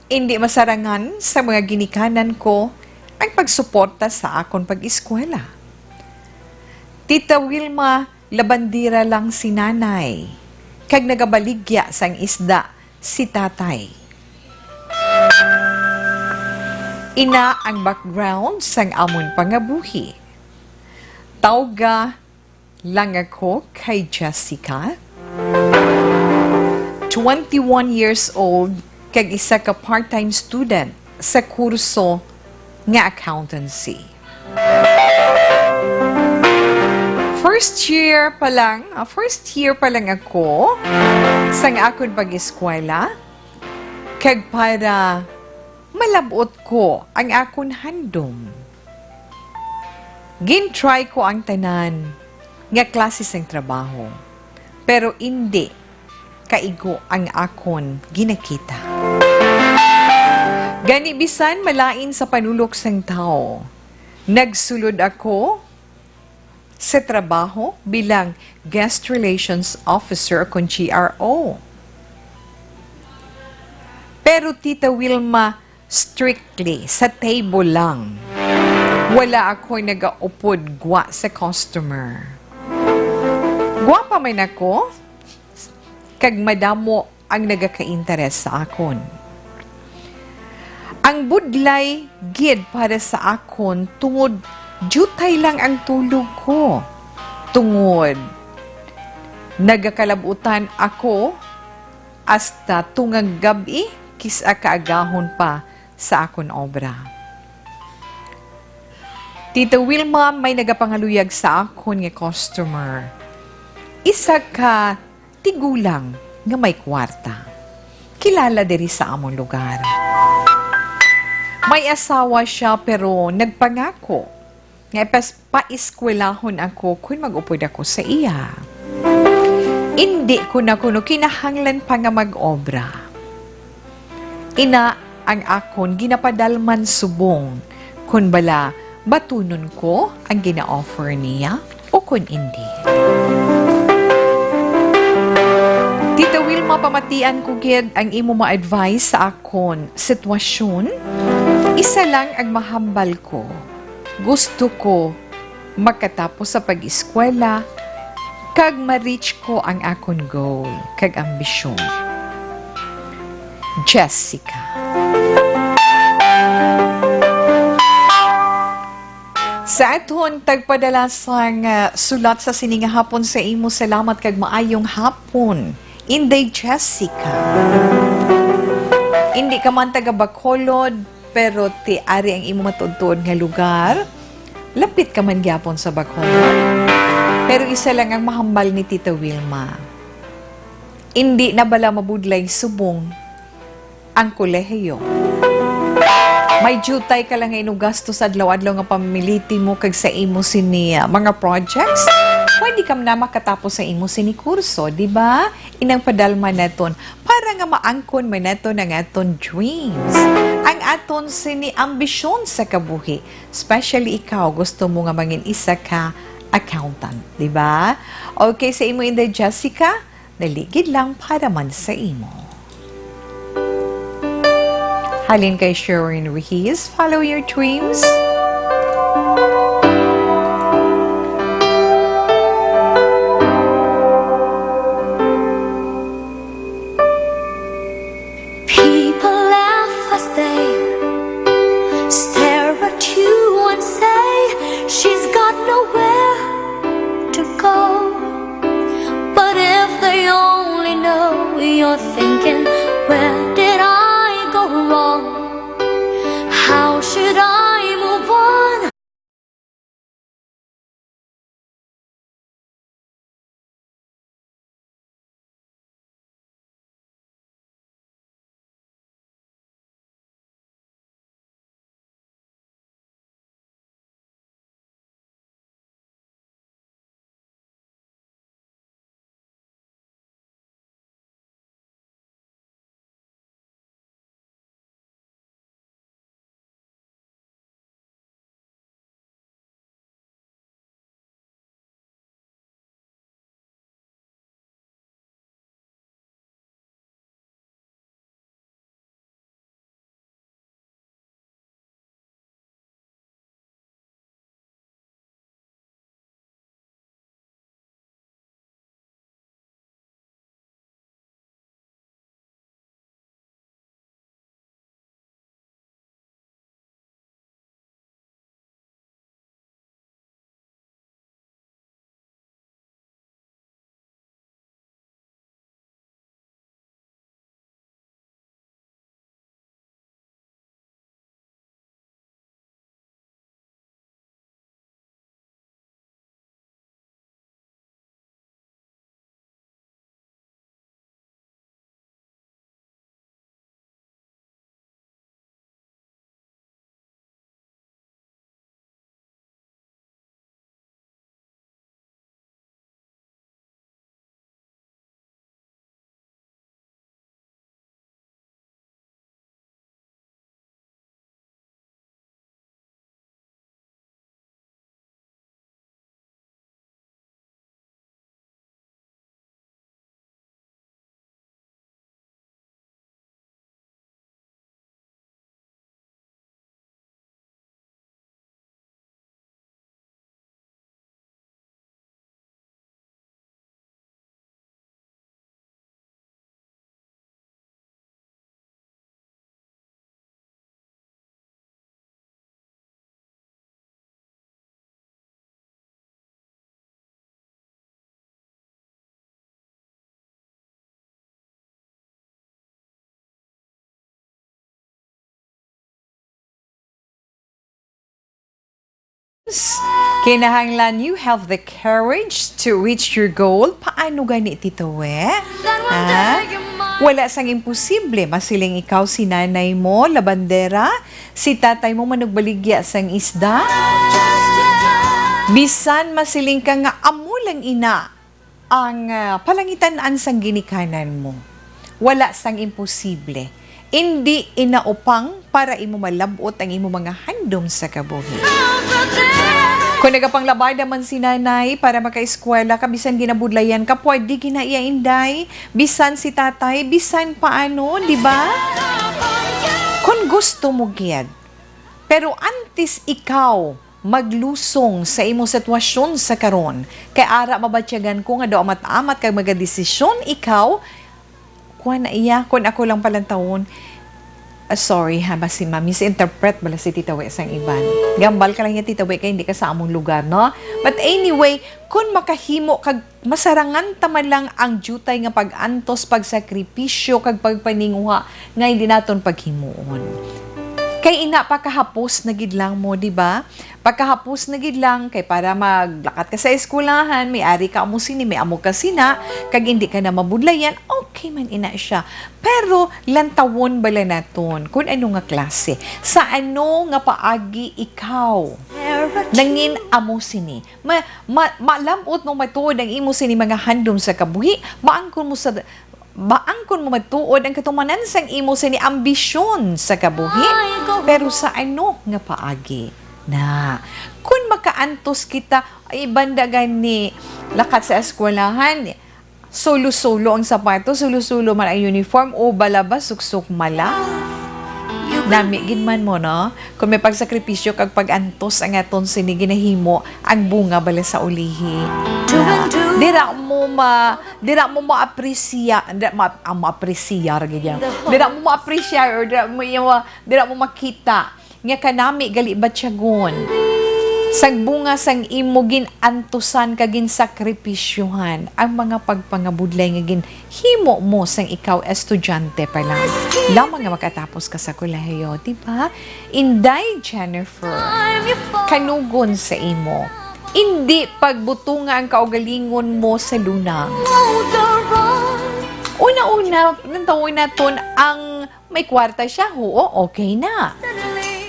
indi masarangan sa mga ginikanan ko ang pagsuporta sa akon pag-eskwela. Tita Wilma, labandera lang si Nanay, kag nagabaligya sang isda si Tatay. Ina ang background sang amon pangabuhi. Tawga lang ako kay Jessica, twenty-one years old, kag isa ka part-time student sa kurso nga accountancy. First year pa lang, ah, first year pa lang ako sang akon pag-eskwela, kag para malab-ot ko ang akon handom, gin-try ko ang tanan nga klase sang trabaho, pero indi kaigo ang akon ginakita. Gani, bisan malain sa panulok sang tawo, nagsulod ako sa trabaho bilang Guest Relations Officer o kon G R O. Pero, Tita Wilma, strictly sa table lang. Wala ako nagaupod gwa sa customer. Gwapa man ako, kag madamo ang nagakainteres sa akon. Ang budlay gid para sa akon tungod diutay lang ang tulog ko. Tungod nagakalab-utan ako hasta tungang gab-i, kis-a kaagahon pa sa akon obra. Tita Wilma, may nagapangaluyag sa akon nga customer. Isa ka tigulang nga may kwarta. Kilala diri sa amon lugar. May asawa siya, pero nagpangako nga ipas-, paeskwelahon ako kon mag-upod ako sa iya. Indi ko na kuno kinahanglan pa nga mag-obra. Ina ang akon ginapadalman subong kon bala batunon ko ang gina-offer niya o kon indi. Tita Wilma, pamatian ko gid ang imo ma-advise sa akon sitwasyon. Isa lang ang mahambal ko. Gusto ko makatapos sa pag-eskwela kag ma-reach ko ang akon goal kag ambisyon. Jessica. Sa aton tagpadala sang, ah, sulat sa sini nga hapon sa imo, salamat kag maayong hapon, Inday Jessica. Indi ka man taga Bacolod, pero ti ari ang imo matuod-tuod nga lugar. Lapit ka man gyapon sa Bacolod. Pero isa lang ang mahambal ni Tita Wilma. Indi na bala mabudlay subong ang kolehiyo. May diutay ka lang nga inugasto sa adlaw-adlaw nga pamiliti mo kag sa imo sini, ah, mga projects, pwede ka na makatapos sa imo sini kurso, di ba? Inang padalma naton para nga maangkon man naton ang aton dreams, ang aton sini ambisyon sa kabuhi. Especially ikaw, gusto mo nga mangin isa ka accountant, di ba? Okay, sa imo, Inday Jessica, naligid lang para man sa imo. Halin kay Sherwin Ruiz, Follow Your Dreams. People laugh as they stare at you and say, "She's got nowhere to go." But if they only know, you're thinking, "Where did I go wrong? How should I move on?" Kinahanglan you have the courage to reach your goal. Paano gani, Tito We? Ha? Wala sang imposible. Masiling ikaw si nanay mo, labandera, si tatay mo manugbaligya sang isda. Bisan masiling ka nga amo lang ina ang, ah, palangitan-an sang ginikanan mo. Wala sang imposible. Indi ina upang para imo malab-ot ang imo mga handom sa kabuhi. Kung nagapanglabada man si nanay para makaeskwela ka, bisan ginabudlayan ka, pwede gina iya, Inday. Bisan si tatay, bisan paano, di ba? Kung gusto mo gid. Pero antes ikaw maglusong sa imo sitwasyon sa karon, kay ara mabatyagan ko nga daw amat-amat kag magadesisyon ikaw, kuan na iya, kun ako lang palantawon, ah, sorry ha, basi ma-misinterpret bala si Tita We sang iban. Gambal ka lang niya, Tita We, kay hindi ka sa among lugar, no? But anyway, kun makahimo kag masarangan ta man lang ang diutay nga pag-antos, pagsakripisyo, kag pagpaninguha nga hindi naton paghimuon. Kay ina, pakahapos na gid lang mo, di ba? Pagkahapos na gid lang, kay para maglakat ka sa eskwelahan, may ari ka amo sini, may amo ka sina, kag hindi ka na mabudlayan, okay man ina siya. Pero lantawon bala naton kung ano nga klase, sa ano nga paagi ikaw nangin amo sini. Ma-, ma-, malab-ot mo matuod ang imo sini mga handom sa kabuhi, maangkon mo sa, maangkon mo matuod ang katumanan sang imo sini ambisyon sa kabuhi. Pero sa ano nga paagi na? Kun makaantos kita, ay, banda gani, lakat sa eskwelahan, sulo-sulo ang sapatos, sulo-sulo man ang uniform, o balaba, suksok mala. Nami gid man mo, no? Kung may pagsakripisyo kag pag-antos ang aton sini ginahimo, ang bunga bala sa ulihi. Dira mo ma-, dira mo ma-appreciate, dira ma-, ah, ma-appreciate gid yan. Dira mo ma-appreciate or dira mo, dira mo makita nga kanami gali batyagon sang bunga sang imo gin-antusan kag ginsakripisyuhan ang mga pagpangabudlay nga ginhimo mo sang ikaw estudyante pa lang, lamang nga makatapos ka sa kolehiyo, di ba? Inday Jennifer, kanugon sa imo, indi pagbutonga ang kaugalingon mo sa lunang. Una-una, nantawi naton ang may kwarta siya, huo, okay na.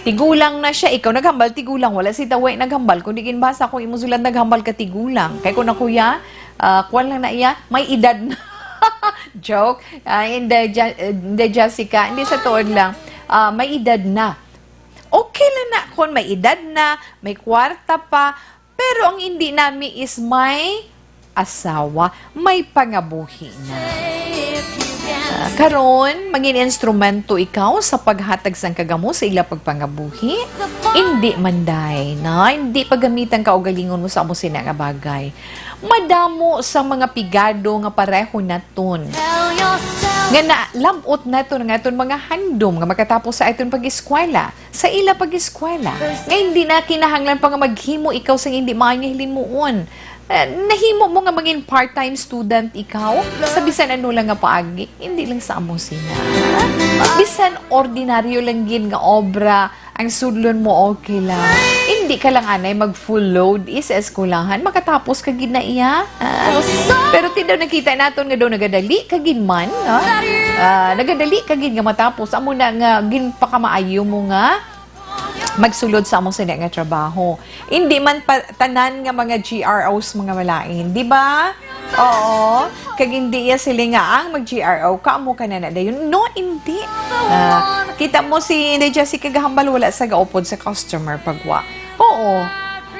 Tigulang na siya, ikaw naghambal tigulang, wala si Tawe naghambal, kundi ginbasa ko imo sulat naghambal ka tigulang. Kay ko na kuya, ah, kuwan lang na iya, may edad na. Joke. Ah, hindi, Ja-, hindi, Jessica, hindi sa tuod lang. Ah, may edad na. Okay lang na kung may edad na, may kwarta pa, pero ang hindi nami is may asawa, may pangabuhi na. Ah, karon, mangin instrumento ikaw sa paghatag sang kagamo sa ila pagpangabuhi? Indi man, day, na hindi pagamitan kaugalingon mo sa amo sina nga bagay. Madamo sa mga pigado nga pareho naton nga nalab-ot naton nga aton mga handom nga makatapos sa aton pag-eskwela, sa ila pag-eskwela, nga hindi na kinahanglan pa nga maghimo ikaw sang hindi maayo nga hilimuon. Eh, nahimo mo nga mangin part-time student ikaw sa bisan ano lang nga paagi, hindi lang sa amo sina. Bisan ordinaryo lang gid nga obra ang sudlon mo, okay lang. Hindi ka lang anay mag full load is sa eskwelahan, makatapos ka gid na iya. Ah, pero ti daw nakita naton nga daw nagadali ka gid man, no? Ah, nagadali ka gid nga matapos, amo na nga ginpakamaayo mo nga magsulod sa among sini nga trabaho. Hindi man pa, tanan nga mga G R Os mga malain, di ba? Oo. Kag hindi iya sila nga ang mag-G R O, kamo ka na na dayon. No, hindi. Ah, kita mo si Inday Jessica gahambal, wala sa gaupod sa customer pagwa. Oo.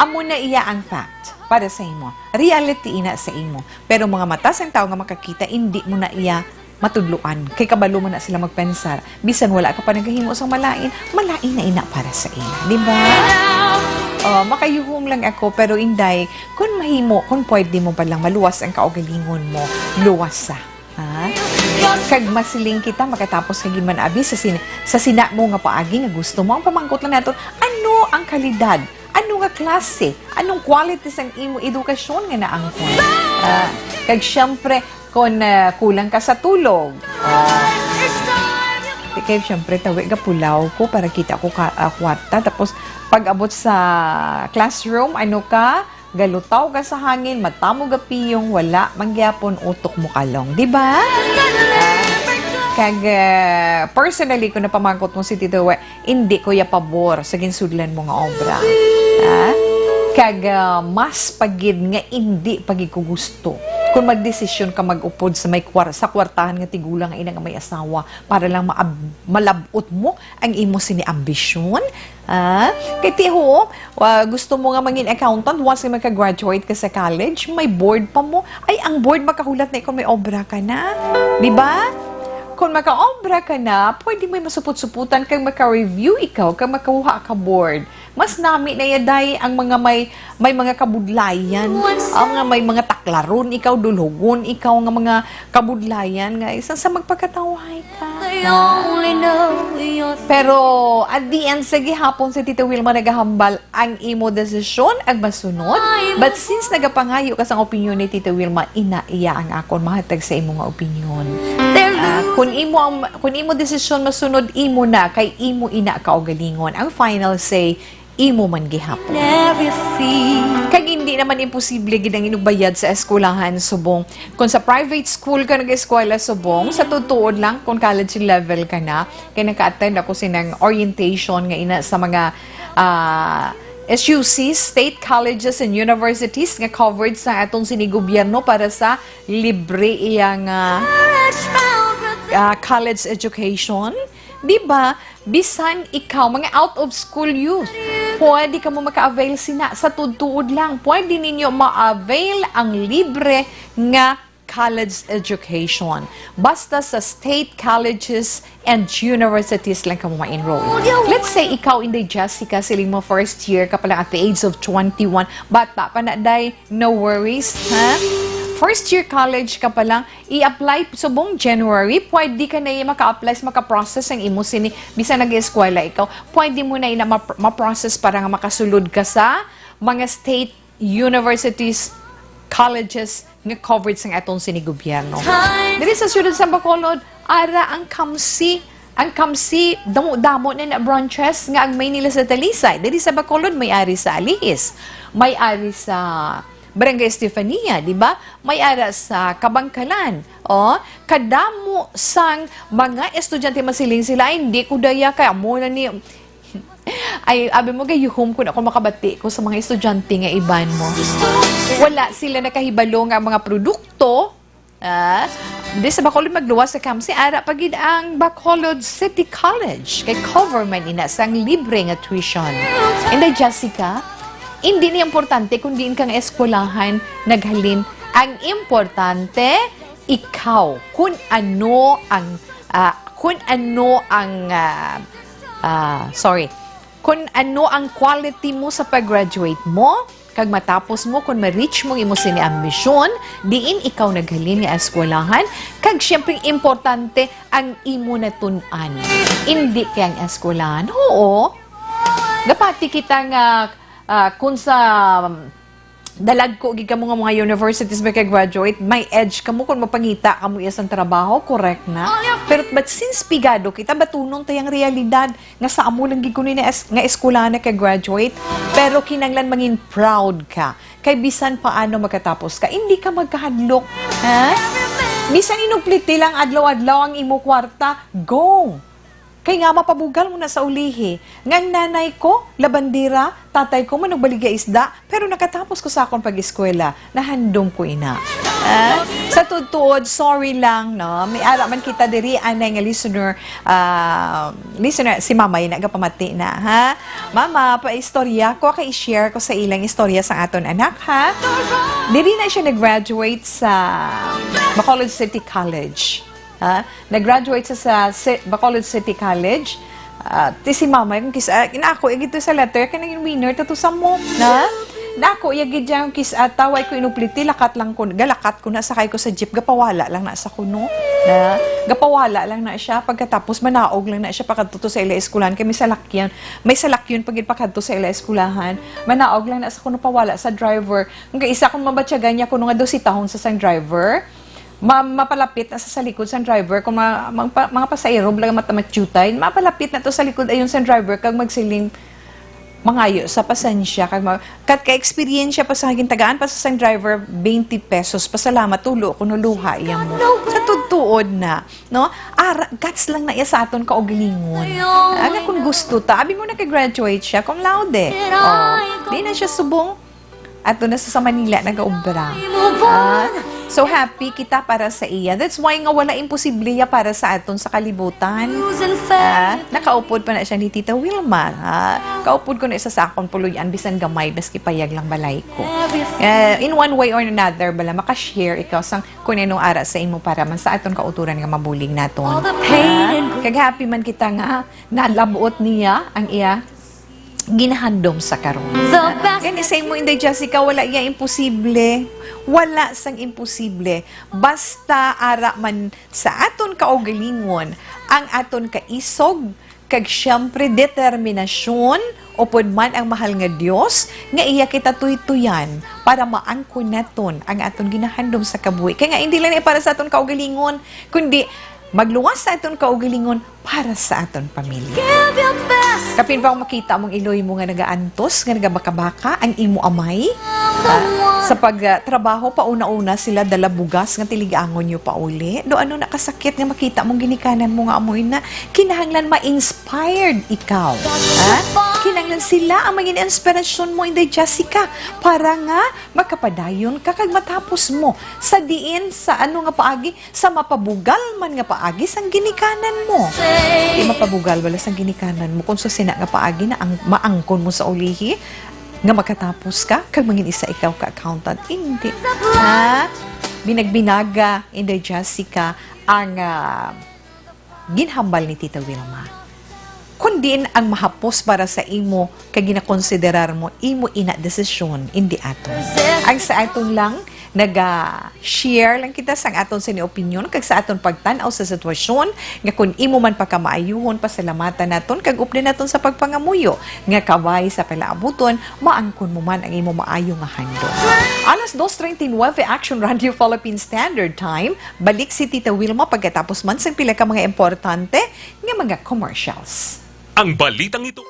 Amo na iya ang fact para sa imo. Reality ina sa imo. Pero mga mata sang tawo nga makakita, hindi mo na iya matudloan. Kay kabalo man na sila magpensar. Bisan wala ka pa nagahimo sang malain, malain na ina para sa ila, di ba? Oh, makayuhom lang ako, pero Inday, kun mahimo, kun pwede mo pa lang maluwas ang kaugalingon mo, luwasa. Ha? Kag masiling kita, makatapos ka gid man abi sa sin-, sa sina mo nga paagi nga gusto mo. Ang pamangkot lang naton, ano ang kalidad? Ano nga klase? Anong quality sang imo edukasyon nga naangkon? Ah, kag siyempre, kung, ah, kulang ka sa tulog, ah, ti-, Kay, syempre, tawi, gapulaw ko para kita ko ka, ah, kwarta. Tapos, pag-abot sa classroom, ano ka, galutaw ka sa hangin, mata mo gapiyong, wala man gyapon utok mo kalong. Di ba? Ah, kag, ah, personally, kung napamangkot mo si Tito Wi, hindi ko ya pabor sa ginsudlan mo nga obra. Ha? Kag, ah, mas pagid nga hindi pagid ko gusto kung magdesisyon ka mag-upod sa may kwar-, sa kwartahan nga tigulang nga ina nga may asawa para lang maab-, malab-ot mo ang imo sini ambisyon. Ah, kay tiho, ah, gusto mo nga mangin accountant once nga maka-graduate ka sa college, may board pa mo. Ay, ang board makahulat na ikaw may obra ka na. Di ba? Kung makaobra ka na, pwede may masupot-suputan kag maka-review ikaw kag makakuha ka board. Mas nami na yaday ang mga may, may mga kabudlayan, ang mga may mga taklaron ikaw, dulhogon ikaw nga mga kabudlayan nga isa sa magpakatawhay ka. Pero at the end, sa gihapon si Tita Wilma nagahambal, ang imo desisyon ang masunod. But since nagapangayo ka sang opinyon ni Tita Wilma, ina iya ang akon mahatag sa imo nga opinyon. Ah, kung imo ang, kung imo desisyon masunod, imo na, kay imo ina kaugalingon. Ang final say, imo man gihapon. Kag hindi naman imposible gid ang inugbayad sa eskwelahan subong. Kung sa private school ka nag-eskwela subong, sa tutuod lang, kung college level ka na, kay naka-attend ako sinang orientation nga ina sa mga, ah, S U Cs, state colleges and universities nga covered sa atong sini gobyerno para sa libre iya nga, ah, college education. Di ba? Bisan ikaw, mga out of school youth, pwede ka mo maka-avail sina sa tuod-tuod lang. Pwede ninyo ma-avail ang libre nga college education. Basta sa state colleges and universities lang kamo ma-enroll. Let's say, ikaw, Inday Jessica, siling mo first year ka pa lang at the age of twenty-one. Bata pa na, day, no worries, ha? First year college ka pa lang, i-apply subong January, pwede ka na maka-apply, maka-process ang imo sini. Bisan nag-eskwela ikaw, pwede mo na ina ma-, ma-process para nga makasulod ka sa mga state universities, colleges nga covered sang atong sini gobyerno. Diri sa siyudad sa Bacolod, ara ang kamsi. Ang kamsi, damo-damo na na branches nga ang may nila sa Talisay. Diri sa Bacolod, may ari sa Alihis, may ari sa Barangay Estefania, di ba? May ara sa Kabangkalan. O, kadamo sang mga estudyante masiling sila, "Ay, hindi ko daya, kay amo na ni." Ay, abi mo, gayuhom ko na kung makabati ko sa mga estudyante nga iban mo. Wala sila nakahibalo nga ang mga produkto, ah, di sa Bacolod magluwas sa kamsi, ara pa gid ang Bacolod City College. Kay cover man ina sang libre nga tuition. Inday Jessica, hindi ni importante kung diin ka nga eskwelahan naghalin. Ang importante, ikaw. Kung ano ang, ah, kung ano ang, ah, ah, sorry. Kung ano ang quality mo sa pag-graduate mo, kag matapos mo, kung ma-reach mo imo sini ambisyon, diin ikaw naghalin nga eskwelahan, kag siyempre importante ang imo natun-an. Hindi kay ang eskwelahan. Oo. Gapati kita nga, ah, kung sa dalagko gid kamo nga mga universities maka-graduate, may edge kamo kung mapangita kamo iya sang trabaho, correct na? Pero, but since pigado kita, batunon ta yang realidad nga sa amo lang gid kuno ni es-, nga eskwelahan naka-graduate, pero kinanglan mangin proud ka. Kay bisan paano makatapos ka, hindi ka magkahadlok, ha? Bisan inupliti lang adlaw-adlaw ang imo kwarta, go! Kay nga mapabugal mo na sa ulihi, nga ang nanay ko, labandera, tatay ko, manugbaligya isda, pero nakatapos ko sa akon pag-eskwela, nahandom ko ina. Ah, sa tuod-tuod, sorry lang, no? May ara man kita diri, anay nga listener, ah, listener, si Mama, ina, gapamati na, ha? Mama, paistorya ko, kay i-share ko sa ilang istorya sa aton anak, ha? Diri na siya nag-graduate sa Bacolod City College. Ha? Nag-graduate sa, sa Ci-, Bacolod City College. Ah, ti si Mama, kung kis-, ah, inako, eh, gito sa letter, kay naging winner, tato sa mo, na? Nako, iya gid yang kis-, ah, taway ko inupliti, lakat lang ko, galakat ko na, sakay ko sa jeep, gapawala lang na sa kuno. Na? Gapawala lang na siya, pagkatapos manaog lang na siya, pakadto to sa ila eskwelahan, kay may salakyan, may salakyan pa gid pakadto sa ila eskwelahan, manaog lang na sa kuno, pawala sa driver. Ang kaisa kong mabatyagan niya, kuno nga daw si tahong sa sang driver, Ma-, mapalapit na sa, sa likod sang driver, kung ma-, magpa-, mga pasahero, bala mata-, matyutay, mapalapit na to sa likod ayon sang driver, kag magsiling, mangayo sa pasensya, kag ma-, kat ka-eksperyensya pa sa gintagaan pa sa sang driver, twenty pesos, pasalamat, tulo, kuno luha, iya mo. Sa tutuod na, no? Ara, guts lang na iya sa aton kaugalingon. Aga, kung gusto ta, abi mo, naka-graduate siya, cum laude. Oh, di na siya subong. Ato na sa, sa Manila nagaobra. Ah, so happy kita para sa iya. That's why nga wala imposible ya para sa aton sa kalibutan. Ah, nakaupod pa na siya ni Tita Wilma. Ah, kaupod ko na isa sa akon puloy-an, bisan gamay, maski payag lang balay ko. Ah, in one way or another, bala, maka-share ikaw sang kung ano ara sa imo para man sa aton kautoran nga mabulig naton. Ah, kag happy man kita nga nalabot niya ang iya ginahandom sa karon. The best. Gani sa imo, Inday Jessica, wala iya imposible. Wala sang imposible. Basta ara man sa aton kaugalingon, ang aton kaisog, kag siyempre determinasyon, upod man ang mahal nga Dios, nga iya kita tuytuyan para maangkon naton ang aton ginahandom sa kabuhi. Kay nga, hindi lang para sa aton kaugalingon, kundi magluwas sa aton kaugalingon para sa aton pamilya. Give your best. Kapin pa kung makita mong iloy mo nga nagaantos, nga nagabakabaka ang imo amay. Ah, sa pag, ah, trabaho, pauna-una sila dala bugas nga tiligangon nyo pauli. Do ano nakasakit nga makita mong ginikanan mo nga amoy na kinahanglan ma-inspired ikaw. Ha? Kinahanglan sila ang maging inspirasyon mo, Inday Jessica, para nga makapadayon ka kag matapos mo sa diin, sa ano nga paagi, sa mapabugal man nga paagi sang ginikanan mo. Di mapabugal bala sang ginikanan mo kung sa sina nga paagi na ang maangkon mo sa ulihi nga makatapos ka kag mangin isa ikaw ka accountant? Hindi. Ha? Binagbinaga, Inday Jessica, ang, ah, ginhambal ni Tita Wilma. Kun diin ang mahapos para sa imo kag ginakonsiderar mo, imo ina desisyon, indi aton. Ang sa aton lang, naga-share lang kita sang aton sini opinyon kag sa aton pagtan-aw sa sitwasyon nga kun imo man pagkamaayuhon, pasalamatan naton kag updan naton sa pagpangamuyo nga kabay sa palaabuton, maangkon mo man ang imo maayo nga handom. Alas dos treinta y nueve, Action Radio Philippines Standard Time. Balik si Tita Wilma pagkatapos man sang pila ka mga importante nga mga commercials. Ang balitang ito.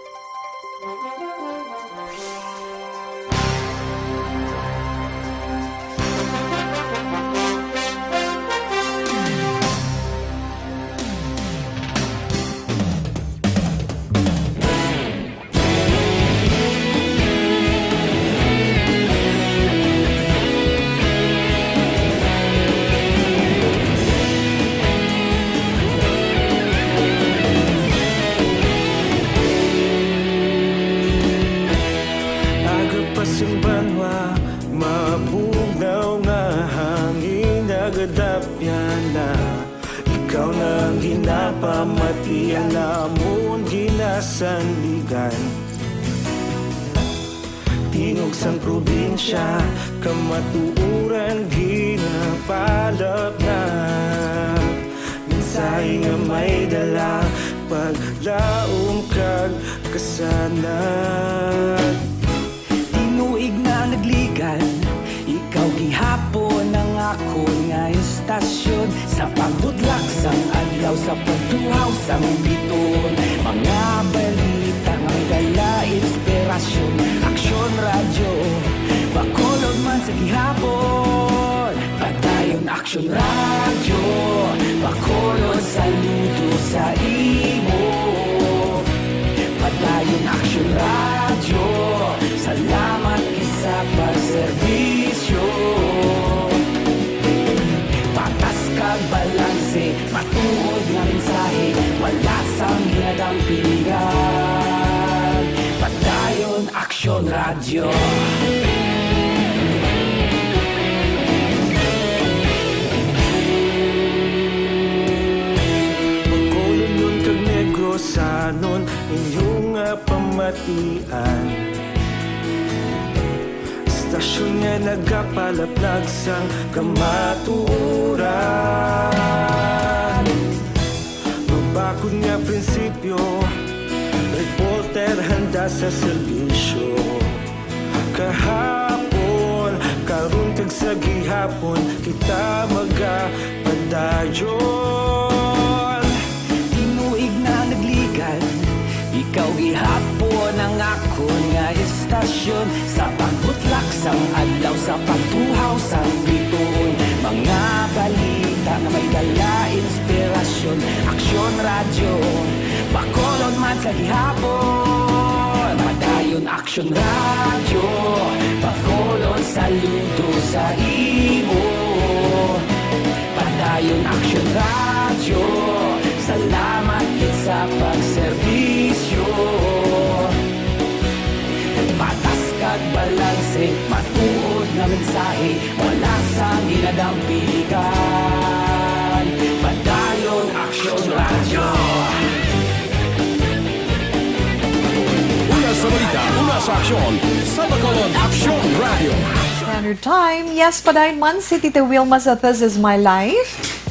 Aga pa sing banwa, mabugnaw nga hangin, nagadapyan na. Ikaw na ang ginapamati, ang amon ginasandigan. Tingog sang probinsya, kamatuoran ginapalapnap. Mensahe nga may dala, paglaom kag kasanag. Tinuig na nagligan, ikaw gihapon ang akon nga istasyon. Sa pagbudlak sang adlaw, sa pagtuhaw sang biton, mga balita nga may dala inspirasyon. Aksyon Radyo, Bacolod man sa gihapon. Padayon Aksyon Radyo, Bacolod, saludo sa imo. Padayon Aksyon Radyo, salamat gid sa pagserbisyo. Patas kag balanse, matuod nga mensahe, wala sang ginadampingan. Padayon Aksyon Radyo. Bacolodnon kag Negrosanon, inyo nga pamatian. Istasyon nga nagapalaplag sang kamatuoran. Mabakod nga prinsipyo, reporter handa sa serbisyo. Kahapon, karon kag sa gihapon, kita Ta magapadayon. Tinuig na nagligan, ikaw gihapon ang akon nga istasyon. Sa pagbutlak sang adlaw, sa pagbuhaw sang bituon, mga balita nga may dala inspirasyon. Aksyon Radyo, Bacolod man sa gihapon. Padayon Aksyon Radyo, Bacolod, saludo sa imo. Padayon Aksyon Radyo, salamat gid sa pagserbisyo. Patas kag balanse, matuod nga mensahe, wala sang ginadampigan. Padayon Aksyon Radyo. Una sa balita, una sa aksyon, sa Bacolod Aksyon Radyo. Standard Time. Yes, padayon man si Tita Wilma sa This Is My Life.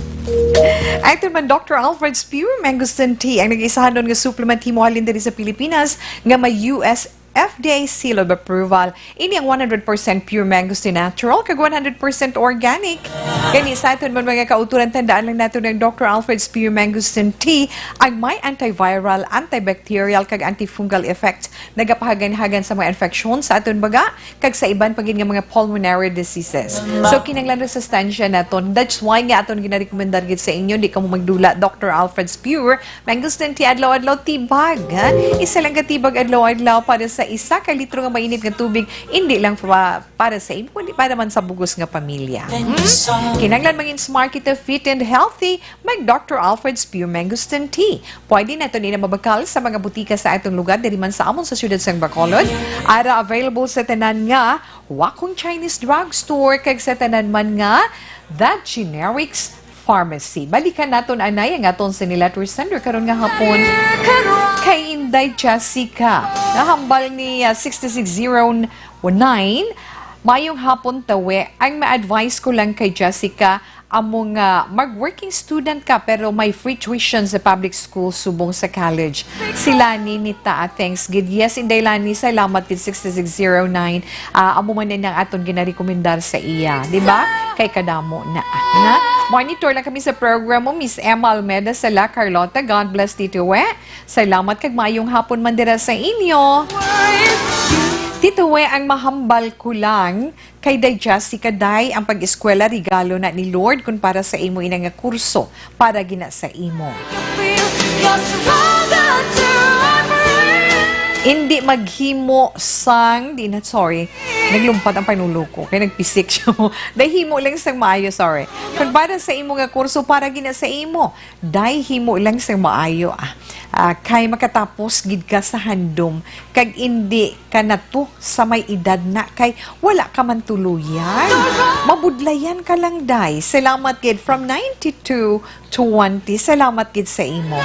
Ato man, Doctor Alfred's Pure Mangosteen Tea, ang nag-isahanon nga supplement himo halin diri sa Pilipinas nga may U S F D A seal of approval. Ini ang one hundred percent pure mangosteen natural kag one hundred percent organic. Gani, sa aton man mga kauturan, tandaan lang nato ang Doctor Alfred's Pure Mangosteen Tea, ang may antiviral, antibacterial, kag antifungal effect. Nagapahaganhagan sa mga infeksyon sa aton baga, kag sa iban pa gid nga mga pulmonary diseases. So, kinahanglan ra sustansya naton. That's why nga aton ginarekomendar gid sa inyo, di kamo magdula, Doctor Alfred's Pure Mangosteen Tea adlaw-adlaw tibag, ha? Isa lang ka tibag adlaw-adlaw para sa isa ka litro nga mainit nga tubig, indi lang pa, para sa imo, kundi para man sa bugos nga pamilya. Hmm? Kinahanglan mangin smart kita, fit and healthy, mag Doctor Alfred's Pure Mangosteen Tea. Pwede naton ina mabakal sa mga butika sa atong lugar, diri man sa amon sa siyudad sang Bacolod. Ara available sa tanan nga Wacom Chinese Drugstore kag sa tanan man nga The Generics Pharmacy. Balikan naton anay ang aton sini letter sender karon nga hapon, kay Inday Jessica. Nahambal ni, ah, sixty-six zero nine, "Mayong hapon, Tawe. Ang ma-advise ko lang kay Jessica, amo nga mag-working student ka pero may free tuition sa public school subong sa college." Si Lani ni ta, thanks gid. Yes, Inday Lani, salamat gid, sixty-six zero nine. Ah, amo man ni ang aton ginarekomendar sa iya, di ba? Kay kadamo na, na. Monitor lang kami sa program mo, Miss Emma Almeda sa La Carlota. God bless, Tito We. Salamat kag maayong hapon man dira sa inyo. Tito We, ang mahambal ko lang kay Day Jessica, Day, ang pag-eskwela regalo na ni Lord kun para sa imo ina nga kurso, para gina sa imo. Indi maghimo sang, di na, sorry. Naglumpat ang panulo ko, kay nagpisik siya mo. Day, himo lang sang maayo, sorry. Kun para sa imo nga kurso, para gina sa imo. Day, himo lang sang maayo, ah. Ah, kay makatapos gid ka sa handom, kag indi ka nato sa may edad na, kay wala ka man tuluyan. Mabudlayan ka lang, Day. Salamat gid from ninety-two twenty. Salamat gid sa imo.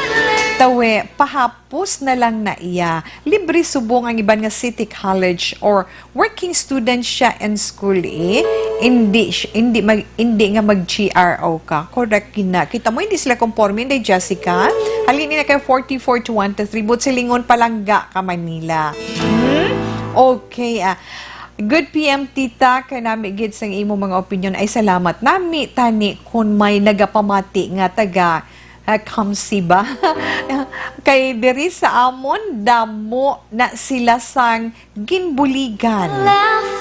Tawe, pahapos na lang na iya. Libre subong ang iban nga city college or working student siya in school, eh. Hindi siya, hindi mag-, hindi nga mag-G R O ka. Correct gina. Kita mo, hindi sila konforme, hindi, Jessica? Halin na kay forty-four twenty-three, but silingon palangga ka Manila. Hmm? Okay, ah. Good P M, tita, kanami gid sang imo mga opinion. Ay, salamat. Nami, tani, kung may nagapamati nga taga, ah, Kamsi ba? Kay diri sa amon, damo na sila sang ginbuligan.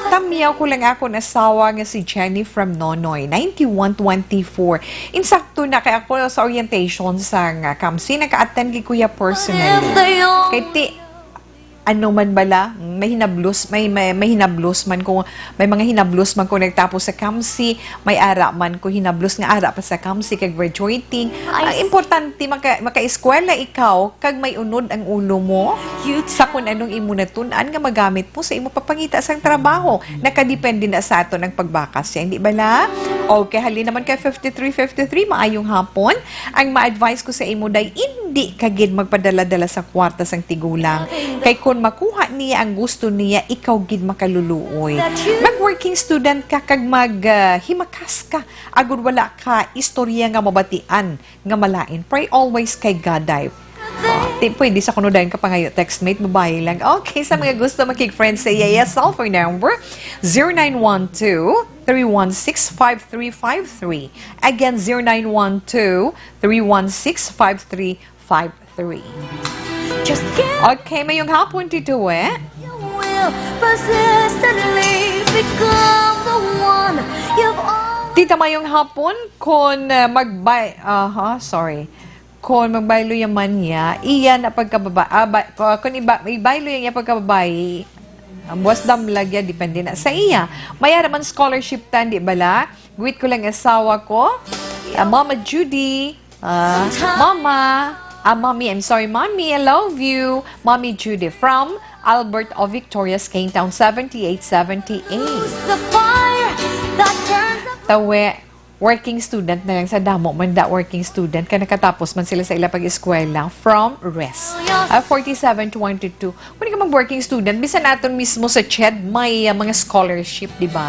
Tamyaw ko lang akon asawa nga si Jenny from Nonoy, ninety-one twenty-four. Insakto na kay ako sa orientation sang, ah, Kamsi, naka-attend gid ko ya personally. Kay ti, ano man bala, may hinablos, may, may, may hinablos man ko, may mga hinablos man ko nagtapos sa Kamsi, may ara man ko hinablos nga ara pa sa Kamsi kag graduating. Ang importante, maka-, makaeskwela ikaw kag may unod ang ulo mo sa kun anong imo natun-an nga magamit mo sa imo pagpangita sang trabaho. Nakadepende na sa aton ang pagbakas siya, hindi bala? Okay, halin naman kay fifty-three fifty-three, maayong hapon. Ang ma-advise ko sa imo, Day, indi ka gid magpadala-dala sa kwarta sang tigulang. Kay kun makuha niya ang gusto niya, ikaw gid makaluluoy. Mag-working student ka kag mag, ah, himakas ka. Agud wala ka istorya nga mabatian nga malain. Pray always kay God, Day. Di pwede sa kuno dayon ka pangayo, textmate, babayi lang. Okay, sa mga gusto makig-friend sa iya, iya cellphone number, zero nine one two, three one six, five three five three. Again, zero nine one two, three one six, five three five three. Just get Okay, mayong hapon, Tito, eh. You will persistently become the one you've always Tita, mayong hapon, kon, uh, magbay-, aha, sorry. Kon magbaylo ya man niya, iya na pagkababa-, ah, ba-, ko-, kon iba-, ibaylo ya niya pagkababayi, ang buwas damlag ya, depende na sa iya. Maya naman scholarship tan, di bala? Greet ko lang asawa ko, ah, Mama Judy, ah, Mama, ah, Mommy, I'm sorry, Mommy, I love you. Mommy Judy from Albert of Victorias, Cane Town, seventy-eight seventy-eight. The fire that burns up Tawe, working student na lang sa damo man da working student kay nakatapos man sila sa ila pag-eskwela from res. Ah, forty-seven twenty-two. Kung di ka mag-working student, bisan aton mismo sa ched may, ah, mga scholarship, di ba?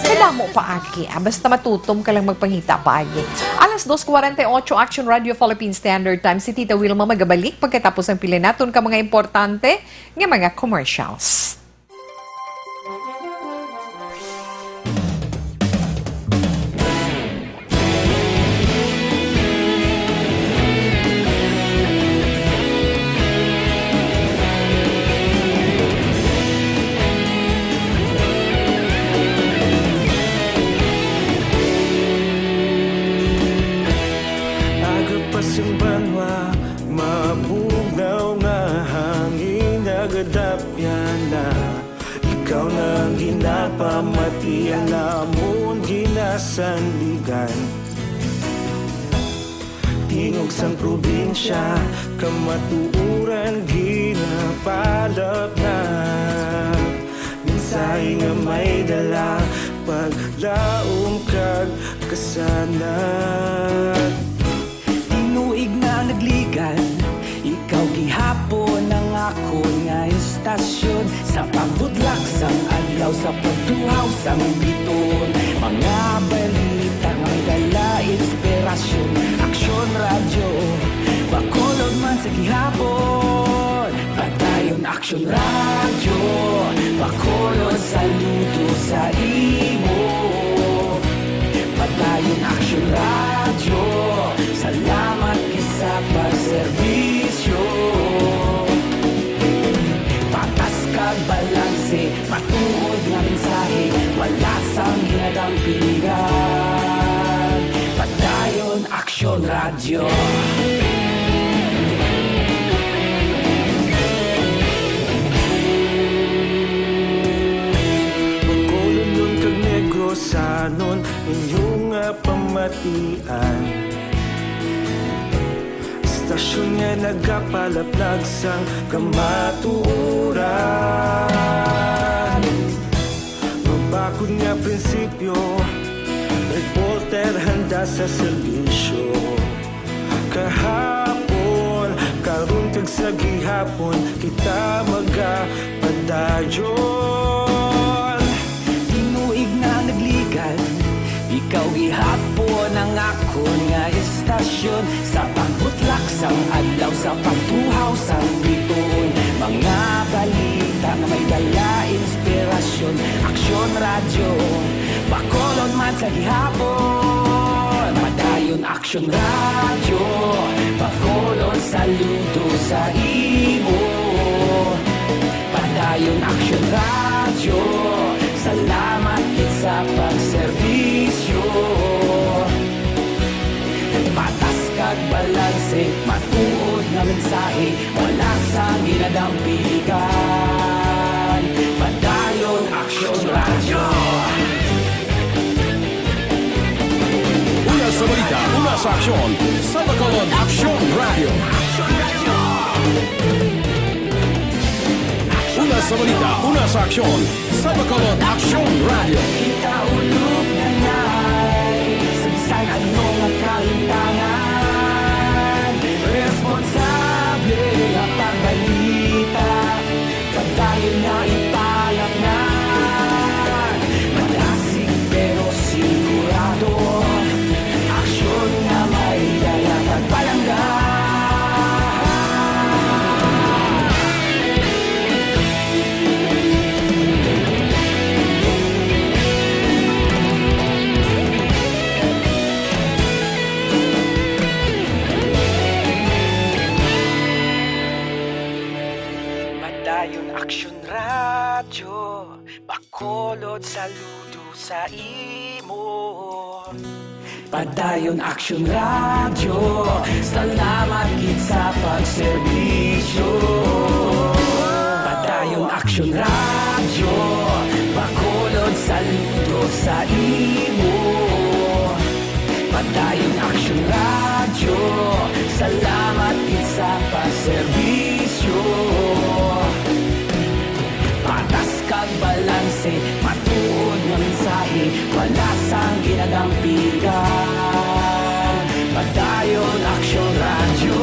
Kadamo pa, aki, ah, basta matutom ka lang magpangita pa, aki. Alas dos cuarenta y ocho, Action Radio Philippine Standard Time. Si Tita Wilma magabalik pagkatapos ang pili naton ka mga importante nga mga commercials. Aga pa sing banwa, mabugnaw nga hangin, nagadapyan na. Ikaw na ang ginapamati, ang amon ginasandigan. Tingog sang probinsya, kamatuoran ginapalapnag. Mensahe nga may dala, paglaom kag kasanag. Tinuig na nagligan, ikaw gihapon ang akon nga istasyon. Sa pagbutlak sang adlaw, sa pagtuhaw sang bituon, mga balita nga may dala inspirasyon. Aksyon Radyo, Bacolod man sa gihapon. Padayon Aksyon Radyo, Bacolod, saludo sa imo. Padayon Aksyon Radyo, salamat gid sa pagserbisyo. Patas kag balanse, matuod nga mensahe, wala sang ginadampingan. Padayon Aksyon Radyo. Bacolodnon kag Negrosanon, inyo nga pamatian. Istasyon nga nagapalaplag sang kamatuoran. Mabakod nga prinsipyo, reporter handa sa serbisyo. Kahapon, karon, kag sa gihapon, kita magapadayon. Tinuig na nagligan, ikaw gihapon ang akon nga istasyon. Sa pagbutlak sang adlaw, sa pagtuhaw sang bituon, mga balita nga may dala inspirasyon. Aksyon Radyo, Bacolod man sa gihapon. Padayon Aksyon Radyo, Bacolod, saludo sa imo. Padayon Aksyon Radyo, salamat gid sa pagserbisyo. Patas kag balanse, matuod nga mensahe, wala sang ginadampingan. Padayon Aksyon Radyo. Una sa balita, una sa aksyon, sa Bacolod Aksyon Radyo. Una sa balita, una sa aksyon, sa Bacolod Aksyon Radyo. Kita ulog na nay, sa bisan ano nga kalintangan, responsable nga pagbalita. Padayon nga ipalapngan, madasig pero sigurado, aksyon nga may dala kag palangga. Bacolod, saludo sa imo. Padayon Aksyon Radyo, salamat gid sa pagserbisyo. Padayon Aksyon Radyo, Bacolod, saludo sa imo. Padayon Aksyon Radyo, salamat gid sa pagserbisyo. Patas kag balanse, matuod nga mensahe, wala sang ginadampigan. Padayon Aksyon Radyo.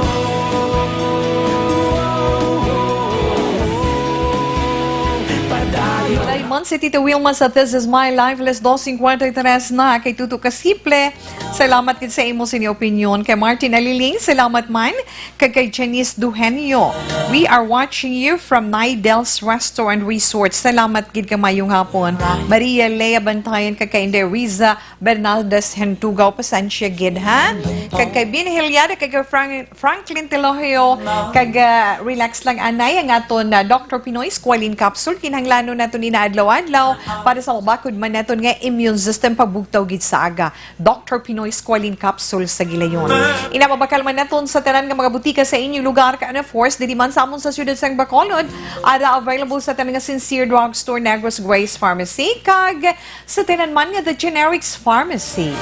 Padayon. Raymond, si Tito Wilma sa This Is My Life, alas dos cincuenta y tres na, kay tuto ka simple. Salamat gid sa imo sini opinyon. Kay Martin Aliling, salamat man. Kag kay Janice Duhenio, "We are watching you from Naidel's Restaurant Resort." Salamat gid, kay mayong hapon. Maria Lea Bantayan, kag kay Inday Riza Bernaldez Hentugaw, pasensya gid, ha? Kag kay Bin Hilyada, kag kay Frank-, Franklin Telogio, kag, ah, relax lang, anay, ang aton, ah, Doctor Pinoy Squalene Capsule, kinahanglanon naton ina adlaw-adlaw para sa mabakod man naton nga immune system pagbugtaw gid sa aga. Doctor Pinoy Squalene Capsule sa gilayon. Ina, mabakal man naton sa tanan nga mga butika sa inyo lugar, kag, of course, diri man sa amon sa siyudad sang Bacolod, ara available sa tanan nga Sincere Drugstore, Negros Grace Pharmacy, kag sa tanan man nga The Generics Pharmacy.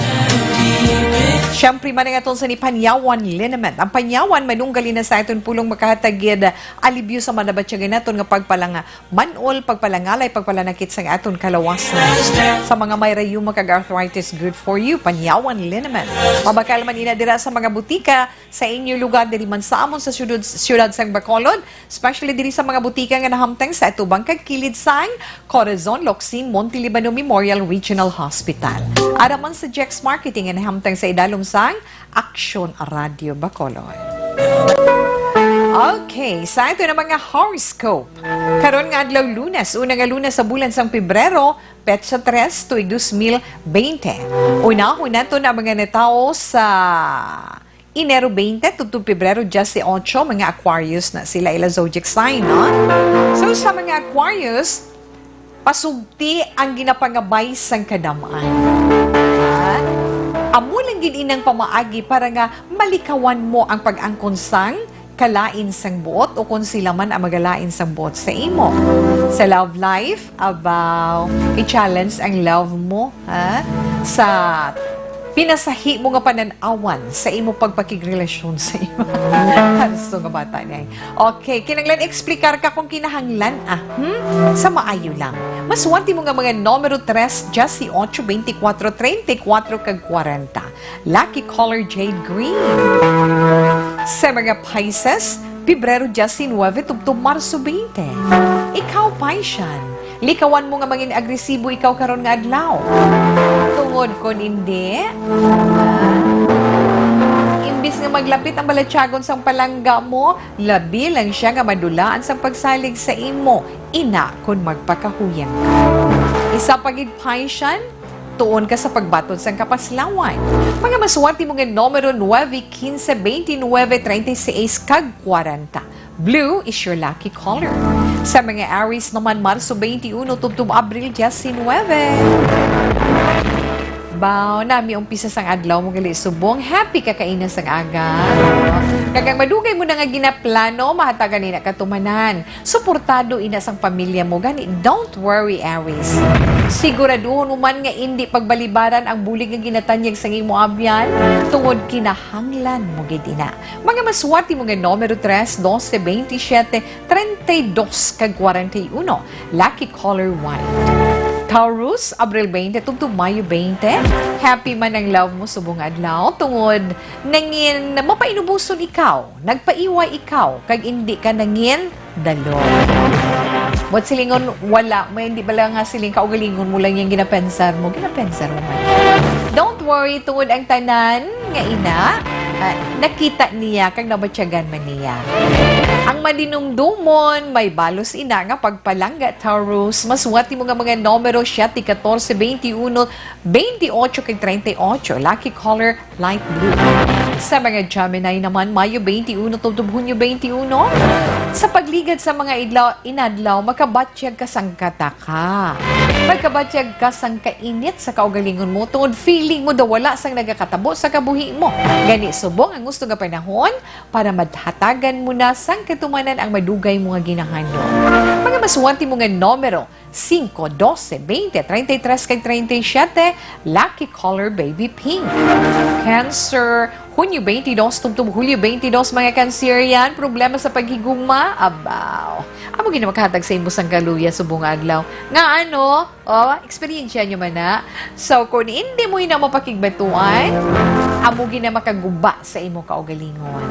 Siyempre man ang aton sa ni Panyawan Liniment. Ang Panyawan manunggal ina sa aton pulong makahatag gid alibyo sa manabatyagan naton nga pagpalanga man-ol, pagpalangalay, pagpalanakit sang aton kalawasan. Sa mga may rayuma kag arthritis, good for you, Panyawan Liniment. Mabakal man ina dira sa mga butika sa inyo lugar, diri man sa amon sa siyudad, siyudad sang Bacolod, especially diri sa mga butika nga nahamtang sa atubang kag kilid sang Corazon Locsin Monte Libano Memorial Regional Hospital. Ara man sa Jex Marketing nga nahamtang sa idalom sang Aksyon Radio Bacolod. Okay, sa ato na mga horoscope. Karon nga adlaw, Lunes, una nga Lunes sa bulan sang Pebrero, petsa tres, tuig dos mil bente. Unahon nato na mga natawo sa Enero bente tubtob Pebrero diyes otso, mga Aquarius na sila, ila zodiac sign, no? So, sa mga Aquarius, pasugti ang ginapangabay sang kadam-an. Ha? Amo lang gid inang pamaagi para nga malikawan mo ang pag-angkon sang kalain sang buot, o kon sila man ang magalain sang buot sa imo. Sa love life, abaw, i-challenge ang love mo, ha? Sa pinasahi mo nga panan-awan sa imo pagpakigrelasyon sa imo. Hanso nga bata niya. Okay, kinahanglan explicar ka kung kinahanglan, ah. Hmm? Sa maayo lang. Maswerte mo nga mga numero tres, diyes otso, bente kwatro, treinta y cuatro, kag kwarenta. Lucky color, jade green. Sa mga Pisces, Pebrero diyes nuebe tubtob Marso bente. Ikaw, Piscean, likawan mo nga mangin agresibo ikaw karon nga adlaw. Tungod kon indi, ah, imbis nga maglapit ang balatyagon sang palangga mo, labi lang siya nga madulaan sang pagsalig sa imo, ina kon magpakahuyang ka. Isa pa gid, Piscean, tuon ka sa pagbaton sang kapaslawan. Mga maswerte mo nga numero, nuebe, quince, veintinuebe, treinta y seis, kag kwarenta. Blue is your lucky color. Sa mga Aries naman, Marso twenty-one tubtob Abril diecinuebe. Baw, nami umpisa sang adlaw mo gali subong. Happy ka kaina sang aga. Kag ang madugay mo na nga ginaplano, mahatagan ni na katumanan. Suportado ina sang pamilya mo, gani don't worry, Aries. Siguraduhon mo man nga indi pagbalibaran ang bulig nga ginatanyag sang imo abyan, tungod kinahanglan mo gid ina. Mga maswerte mo nga numero tres, doce, veintisiete, treinta y dos, kag kwarenta y uno. Lucky color white. Taurus, Abril twenty tubtob Mayo twenty. Happy man ang love mo subong adlaw, tungod nangin mapainuboson ikaw, nagpaiway ikaw, kag indi ka nangin dalom. Buot silingon, wala. May hindi bala nga siling kaugalingon mo lang yang ginapensar mo. Ginapensar mo man. Don't worry, tungod ang tanan nga ina, Ah, nakita niya kag nabatyagan man niya. Ang madinumdomon, may balos ina nga pagpalangga, Taurus. Masuwat nimo nga mga numero, siyete, katorse, twenty-uno, twenty-ocho, kag treinta y ocho. Lucky color, light blue. Sa mga Gemini naman, Mayo twenty-uno tubtob Hunyo twenty-uno. Sa pagligad sa mga idlaw, inadlaw, makabatyag ka sang kataka. Magkabatyag ka sang kainit sa kaugalingon mo tungod feeling mo daw wala sang nagakatabo sa kabuhi mo. Gani, subong ang gusto nga panahon para madhatagan mo na sang katumanan ang madugay mo nga ginahandom. Mga masuwat mo nga numero, singko, dose, beinte, treinta y tres, kag treinta y siete, lucky color baby pink. Cancer, Hunyo twenty-dos tubtob Hulyo twenty-dos, mga Cancerian, problema sa paghigugma? Abaw. Amo gid na makahatag sa imo sang kaluya subong nga adlaw. Nga ano? O, eksperyensya nyo man na. So, kung hindi mo ina mapakigbatuan, amo gid na makaguba sa imo kaugalingon.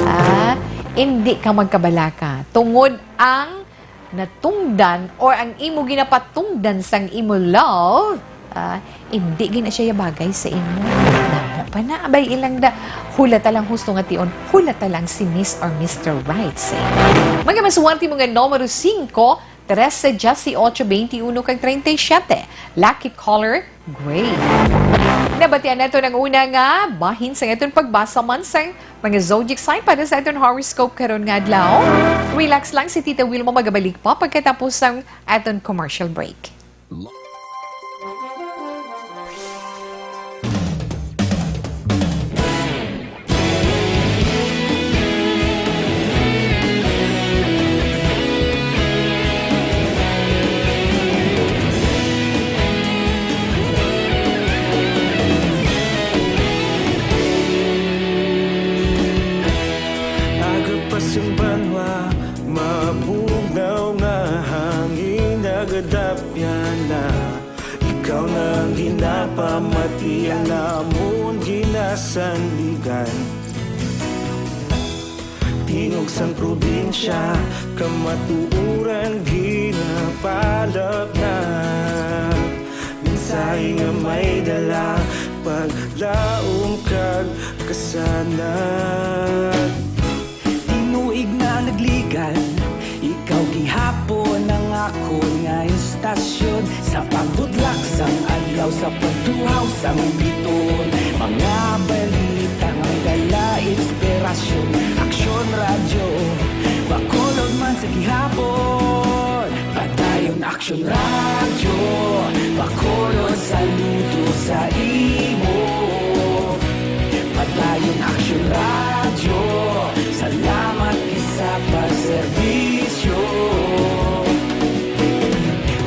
Ah, hindi ka magkabalaka. Tungod ang natungdan or ang imo ginapatungdan sang imo love, ah, hindi gina siya bagay sa imo. Damo pa na, abay ilang da, hula ta lang husto nga tion, hula ta lang si Miss or Mister Right sa imo. Mga masuwerte mo nga numero singko, trese, dieciocho, twenty-uno, kag treinta y siete. Lucky color, gray. Nabatian nato ang una nga bahin sa aton pagbasa man sang mga zodiac sign para sa aton horoscope karon nga adlaw. Relax lang, si Tita Wilma magabalik pa pagkatapos sang aton commercial break. Aga pa sing banwa, mabugnaw nga hangin nagadapyan na. Ikaw na ang ginapamati, ang amon ginasandigan. Tingog sang probinsya, kamatuoran ginapalap na. Mensahe nga may dala, paglaom kag kasanag. Tinuig na nagligan, ikaw gihapon ang akon nga istasyon. Sa pagbudlak sang adlaw, sa pagtuhaw sang biton, mga balita nga may dala inspirasyon. Aksyon Radyo, Bacolod man sa gihapon. Padayon Aksyon Radyo, Bacolod, saludo sa imo. Padayon Aksyon Radyo, salamat gid sa pagserbisyo.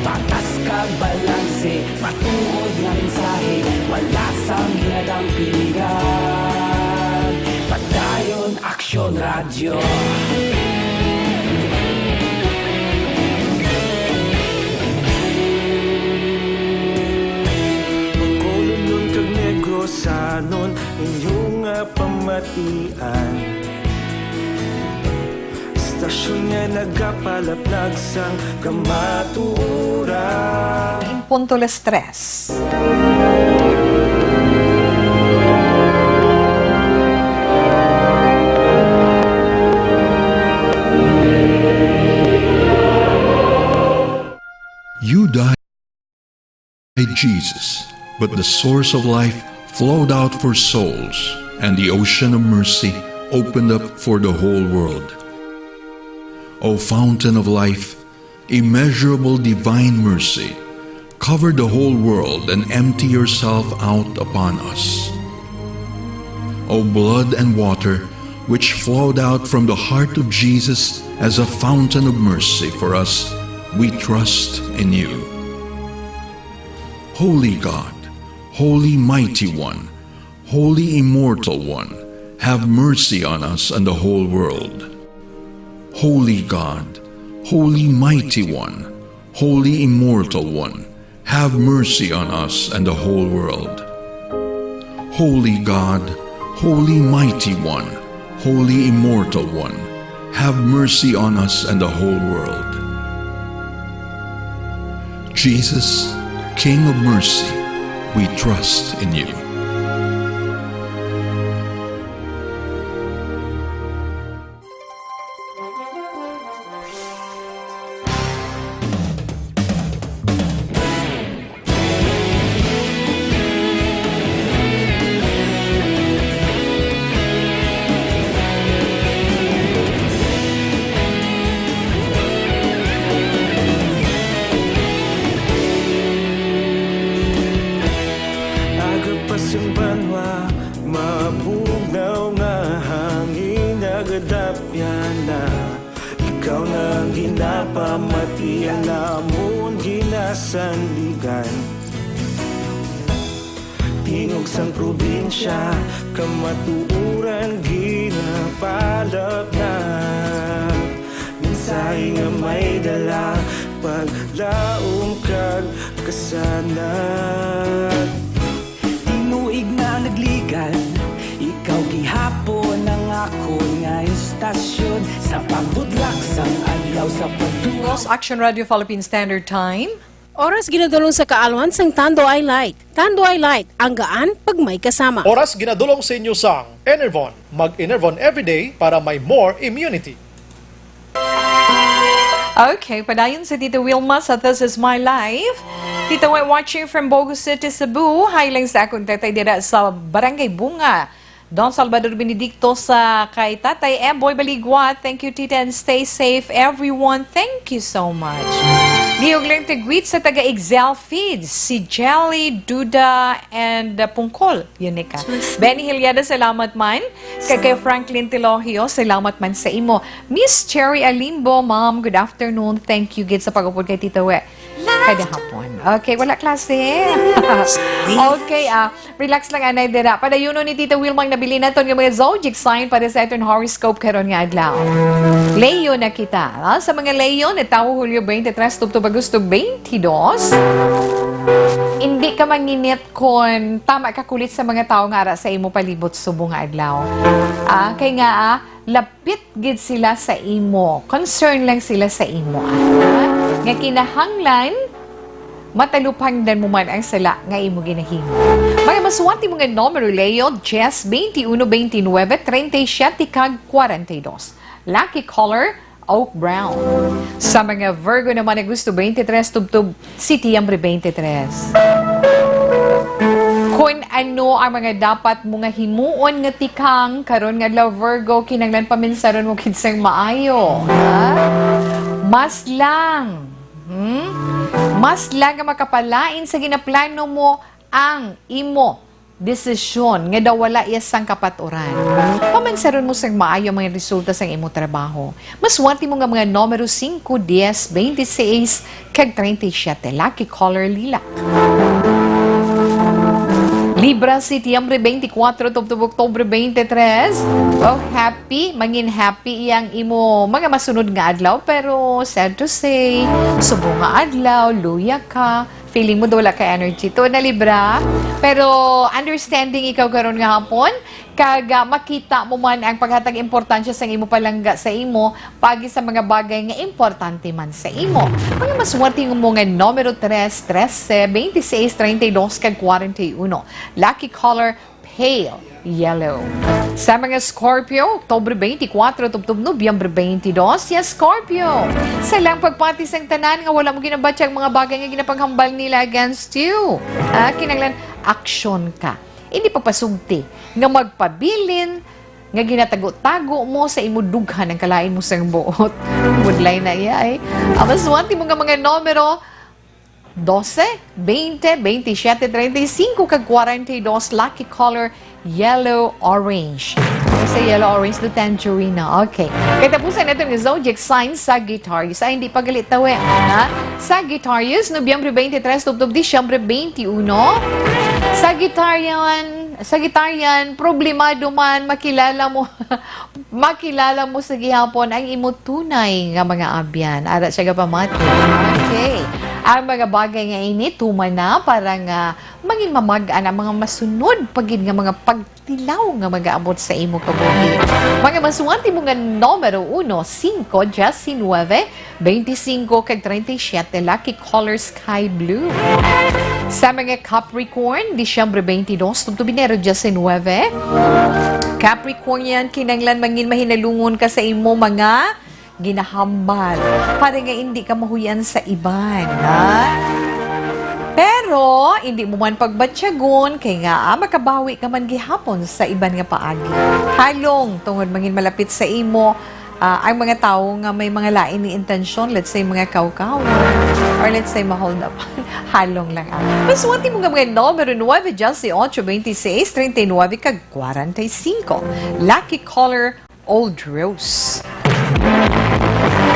Patas kag balanse, matuod nga mensahe, wala sang ginadampingan. Padayon Aksyon Radyo. Bacolodnon kag Negrosanon, inyo nga pamatian. Istasyon nga nagapalaplag sang kamatuoran. Punto las tres. You died, Jesus, but the source of life flowed out for souls, and the ocean of mercy opened up for the whole world. O fountain of life, immeasurable divine mercy, cover the whole world and empty yourself out upon us. O blood and water, which flowed out from the heart of Jesus as a fountain of mercy for us, we trust in you. Holy God, Holy Mighty One, Holy Immortal One, have mercy on us and the whole world. Holy God, Holy Mighty One, Holy Immortal One, have mercy on us and the whole world. Holy God, Holy Mighty One, Holy Immortal One, have mercy on us and the whole world. Jesus, King of mercy, we trust in you. Yana, ikaw na ang ginapamati, ang amon ginasandigan. Tingog sang probinsya, kamatuoran ginapalapnat. Mensahe nga may dala, paglaom kag kasanag. Tinuig na nagligad, ikaw gihapon ang akon nga istasyon. Sa pagbudlak sang adlaw, sa pagtuo. Action Radio Philippine Standard Time. Oras ginadulong sa kaalwan sang Tanduay Light. Tanduay Light, ang gaan pag may kasama. Oras ginadulong sa inyo sang Enervon. Mag-Enervon everyday para may more immunity. Okay, padayon si Tita Wilma sa This Is My Life. Tita Wi, watching from Bogo City, Cebu. Hi lang sa akong tatay dira sa Barangay Bunga. Don Salvador Benedicto sa kay Tatay Emboy Baligwa. Thank you, Tita, and stay safe, everyone. Thank you so much. Liog lang tigwit sa taga Excel Feeds, si Jelly, Duda, and uh, Pungkol. Yun ni ka. Benny Hilyada, salamat man. Kay, kay Franklin Tilogio, salamat man sa imo. Miss Cherry Alimbo, ma'am, good afternoon. Thank you gid sa pag-upod kay Tita Wi. Kada hapon. Okay, wala klase. Okay, ah, relax lang anay dira. Padayunon ni Tita Wilma ang nabilin naton nga mga zodiac sign para sa aton horoscope karon nga adlaw. Leo na kita. Ah, sa mga Leo, natawo Hulyo twenty-three tubtob Agosto twenty-two. Hindi ka manginit kon tama ka kulit sa mga tawo nga ara sa imo palibot subong nga adlaw. Ah, kay nga, ah, lapit gid sila sa imo. Concern lang sila sa imo, ah. Nga kinahanglan, matalupangdan mo man ang sala nga imo ginahimo. Mga maswerte mo nga numero, Leo, diyes, twenty-uno, twenty-nuebe, treinta y siete, kag kwarenta y dos. Lucky color, oak brown. Sa mga Virgo naman, Agosto twenty-three, tubtob, Setiembre twenty-three. Kun ano ang mga dapat mo nga himuon nga tikang karon nga adlaw, Virgo, kinahanglan paminsaron mo gid sang maayo, ha? Mas lang, hmm? Mas lang nga makapalain sa ginaplano mo ang imo desisyon nga daw wala iya sang kapaturan. Pamansaron mo sang maayo ang mga resulta sang imo trabaho. Maswerte mo nga mga numero singko, diyes, twenty-sais, kag treinta y siete. Lucky color, lila. Libra, Setyembre twenty-four, tubtob Oktubre twenty-three. Oh, happy. Mangin happy iyang imo mga masunod nga adlaw. Pero, sad to say, subong nga adlaw, luya ka. Feeling mo daw wala ka energy. Tuod na, Libra. Pero, understanding ikaw karon nga hapon. Kag, ah, makita mo man ang paghatag importansya sang imo palangga sa imo, pagi sa mga bagay nga importante man sa imo. Mga maswerte mo nga numero tres, trese, twenty-sais, treinta y dos, kag kwarenta y uno. Lucky color, pale yellow. Sa mga Scorpio, Oktubre twenty-four tubtob Nobyembre twenty-dos, ya Scorpio. Sa lang pagpati sang tanan nga wala mo ginabatya ang mga bagay nga ginapanghambal nila against you. Ah, kinahanglan aksyon ka. Hindi pagpasugti nga magpabilin nga ginatago-tago mo sa imo dughan ang kalain mo sang buot. Budlay na iya, eh. Ang maswerte mo nga mga numero, dose, beinte, beintisiete, treinta y cinco, kag kwarenta y dos. Lucky color, yellow orange. Sa yellow orange, the tangerine na. Okay. Katapusan natin ng zodiac sign, Sagittarius. Ay, hindi pa galit tawi, ha? Sagittarius, Nobyembre twenty-three, tubtob Disyembre twenty-uno. Sagittarian, Sagittarian, problemado man, makilala mo, makilala mo sa gihapon ang imo tunay nga mga abyan. Ara siya gapamati. Okay. Ang mga bagay nga ini, tuman na para nga mangin mamag-an ang mga masunod pa gid nga mga pagtilaw nga magaabot sa imo kabuhi. Mga maswerte mo nga numero uno, singko, diyes, nuebe, twenty-cinco, kag treinta y siete, lucky color sky blue. Sa mga Capricorn, Disyembre twenty-dos, tubtob Enero diecinueve. Capricornian, kinahanglan mangin mahinalungon ka sa imo mga ginahambal para nga hindi ka mahuyan sa iban, ha? Pero, hindi mo man pagbatyagon, kay nga, ah, makabawi ka man gihapon sa iban nga paagi. Halong, tungod mangin malapit sa imo, ah, ang mga tawo nga may mga lain ni intensyon, let's say, mga kawkaw, or let's say, mahold up. Halong lang, ah. Maswerte mo nga mga numero nuebe, diyes, ocho, twenty-sais, treinta y nuebe, kag kwarenta y cinco. Lucky color, Old Rose.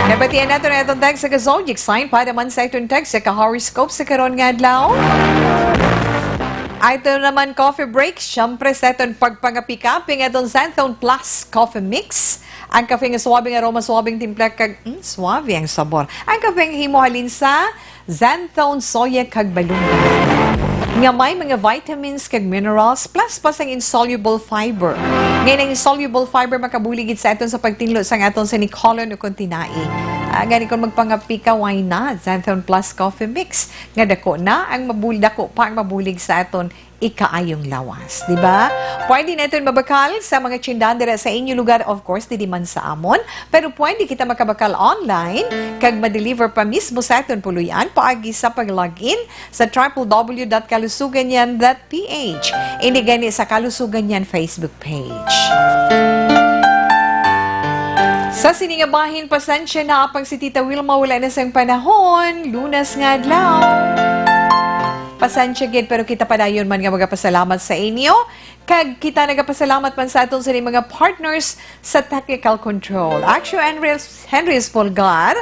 Nabatian nato na itong text sa Kazodic sign para man sa itong text sa ka-horoscope sa karon nga adlaw. Ito naman coffee break, syempre sa itong pagpangapikapi nga itong Xanthone Plus Coffee Mix. Ang kape nga suabe nga aroma, suabing timpla, kag, mm, suabe ang sabor. Ang kape nga himo halin sa Xanthone, soya, kag balungan, nga may mga vitamins kag minerals, plus pa sang insoluble fiber. Ngayon, ang insoluble fiber makabulig gid sa aton sa pagtinlo sang aton sa ni colon o kung tinai. Ah, gani kung magpangapi ka, why not? Xanthone Plus Coffee Mix, nga dako na ang mabul-, dako pa ang mabulig sa aton ikaayong lawas, di ba? Pwede naton mabakal sa mga tindahan dira sa inyo lugar, of course, dili man sa amon, pero pwede kita makabakal online kag ma-deliver pa mismo sa aton puloy-an paagi sa pag-log in sa triple W dot kalusuganyan dot P H. Ini gani sa Kalusuganyan Facebook page. Sa sini nga bahin, pasensya na, apang si Tita Wilma wala na sang panahon. Lunas nga adlaw. Pasensya gid, pero kita padayon man nga magapasalamat sa inyo. Kag kita nagapasalamat man sa aton sini mga partners sa technical control. Action Henry, Henry Espolgar.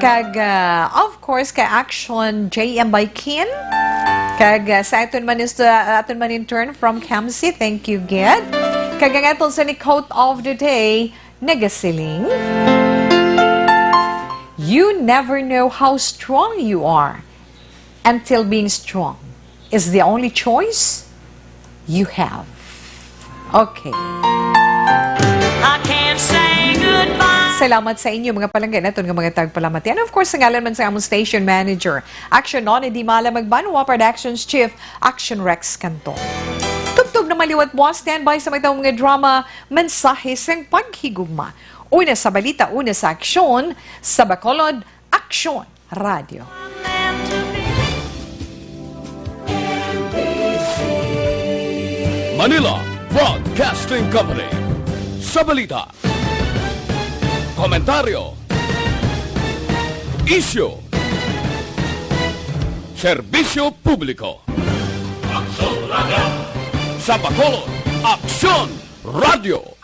Kag, ah, of course, kay Action J M Baikin. Kag, ah, sa aton man, sa aton man in turn from Camsi, thank you gid. Kag ang aton sini quote of the day, nagasiling, "You never know how strong you are until being strong is the only choice you have." Okay. I can't say goodbye. Salamat sa inyo, mga palangga naton nga mga tagpalamati. And of course, sa ngalan man sa among station manager, Action Nonnie Di Mala Magbanwa, Productions Chief, Action Rex Canton. Tubtob na maliwat mo, standby sa mga mga drama, mensahe sang paghigugma. Una sa balita, una sa aksyon, sa Bacolod, Aksyon Radyo. Manila Broadcasting Company. Sa balita, komentaryo, isyu, serbisyo publiko. Aksyon Radyo. Sa Bacolod, Aksyon Radyo.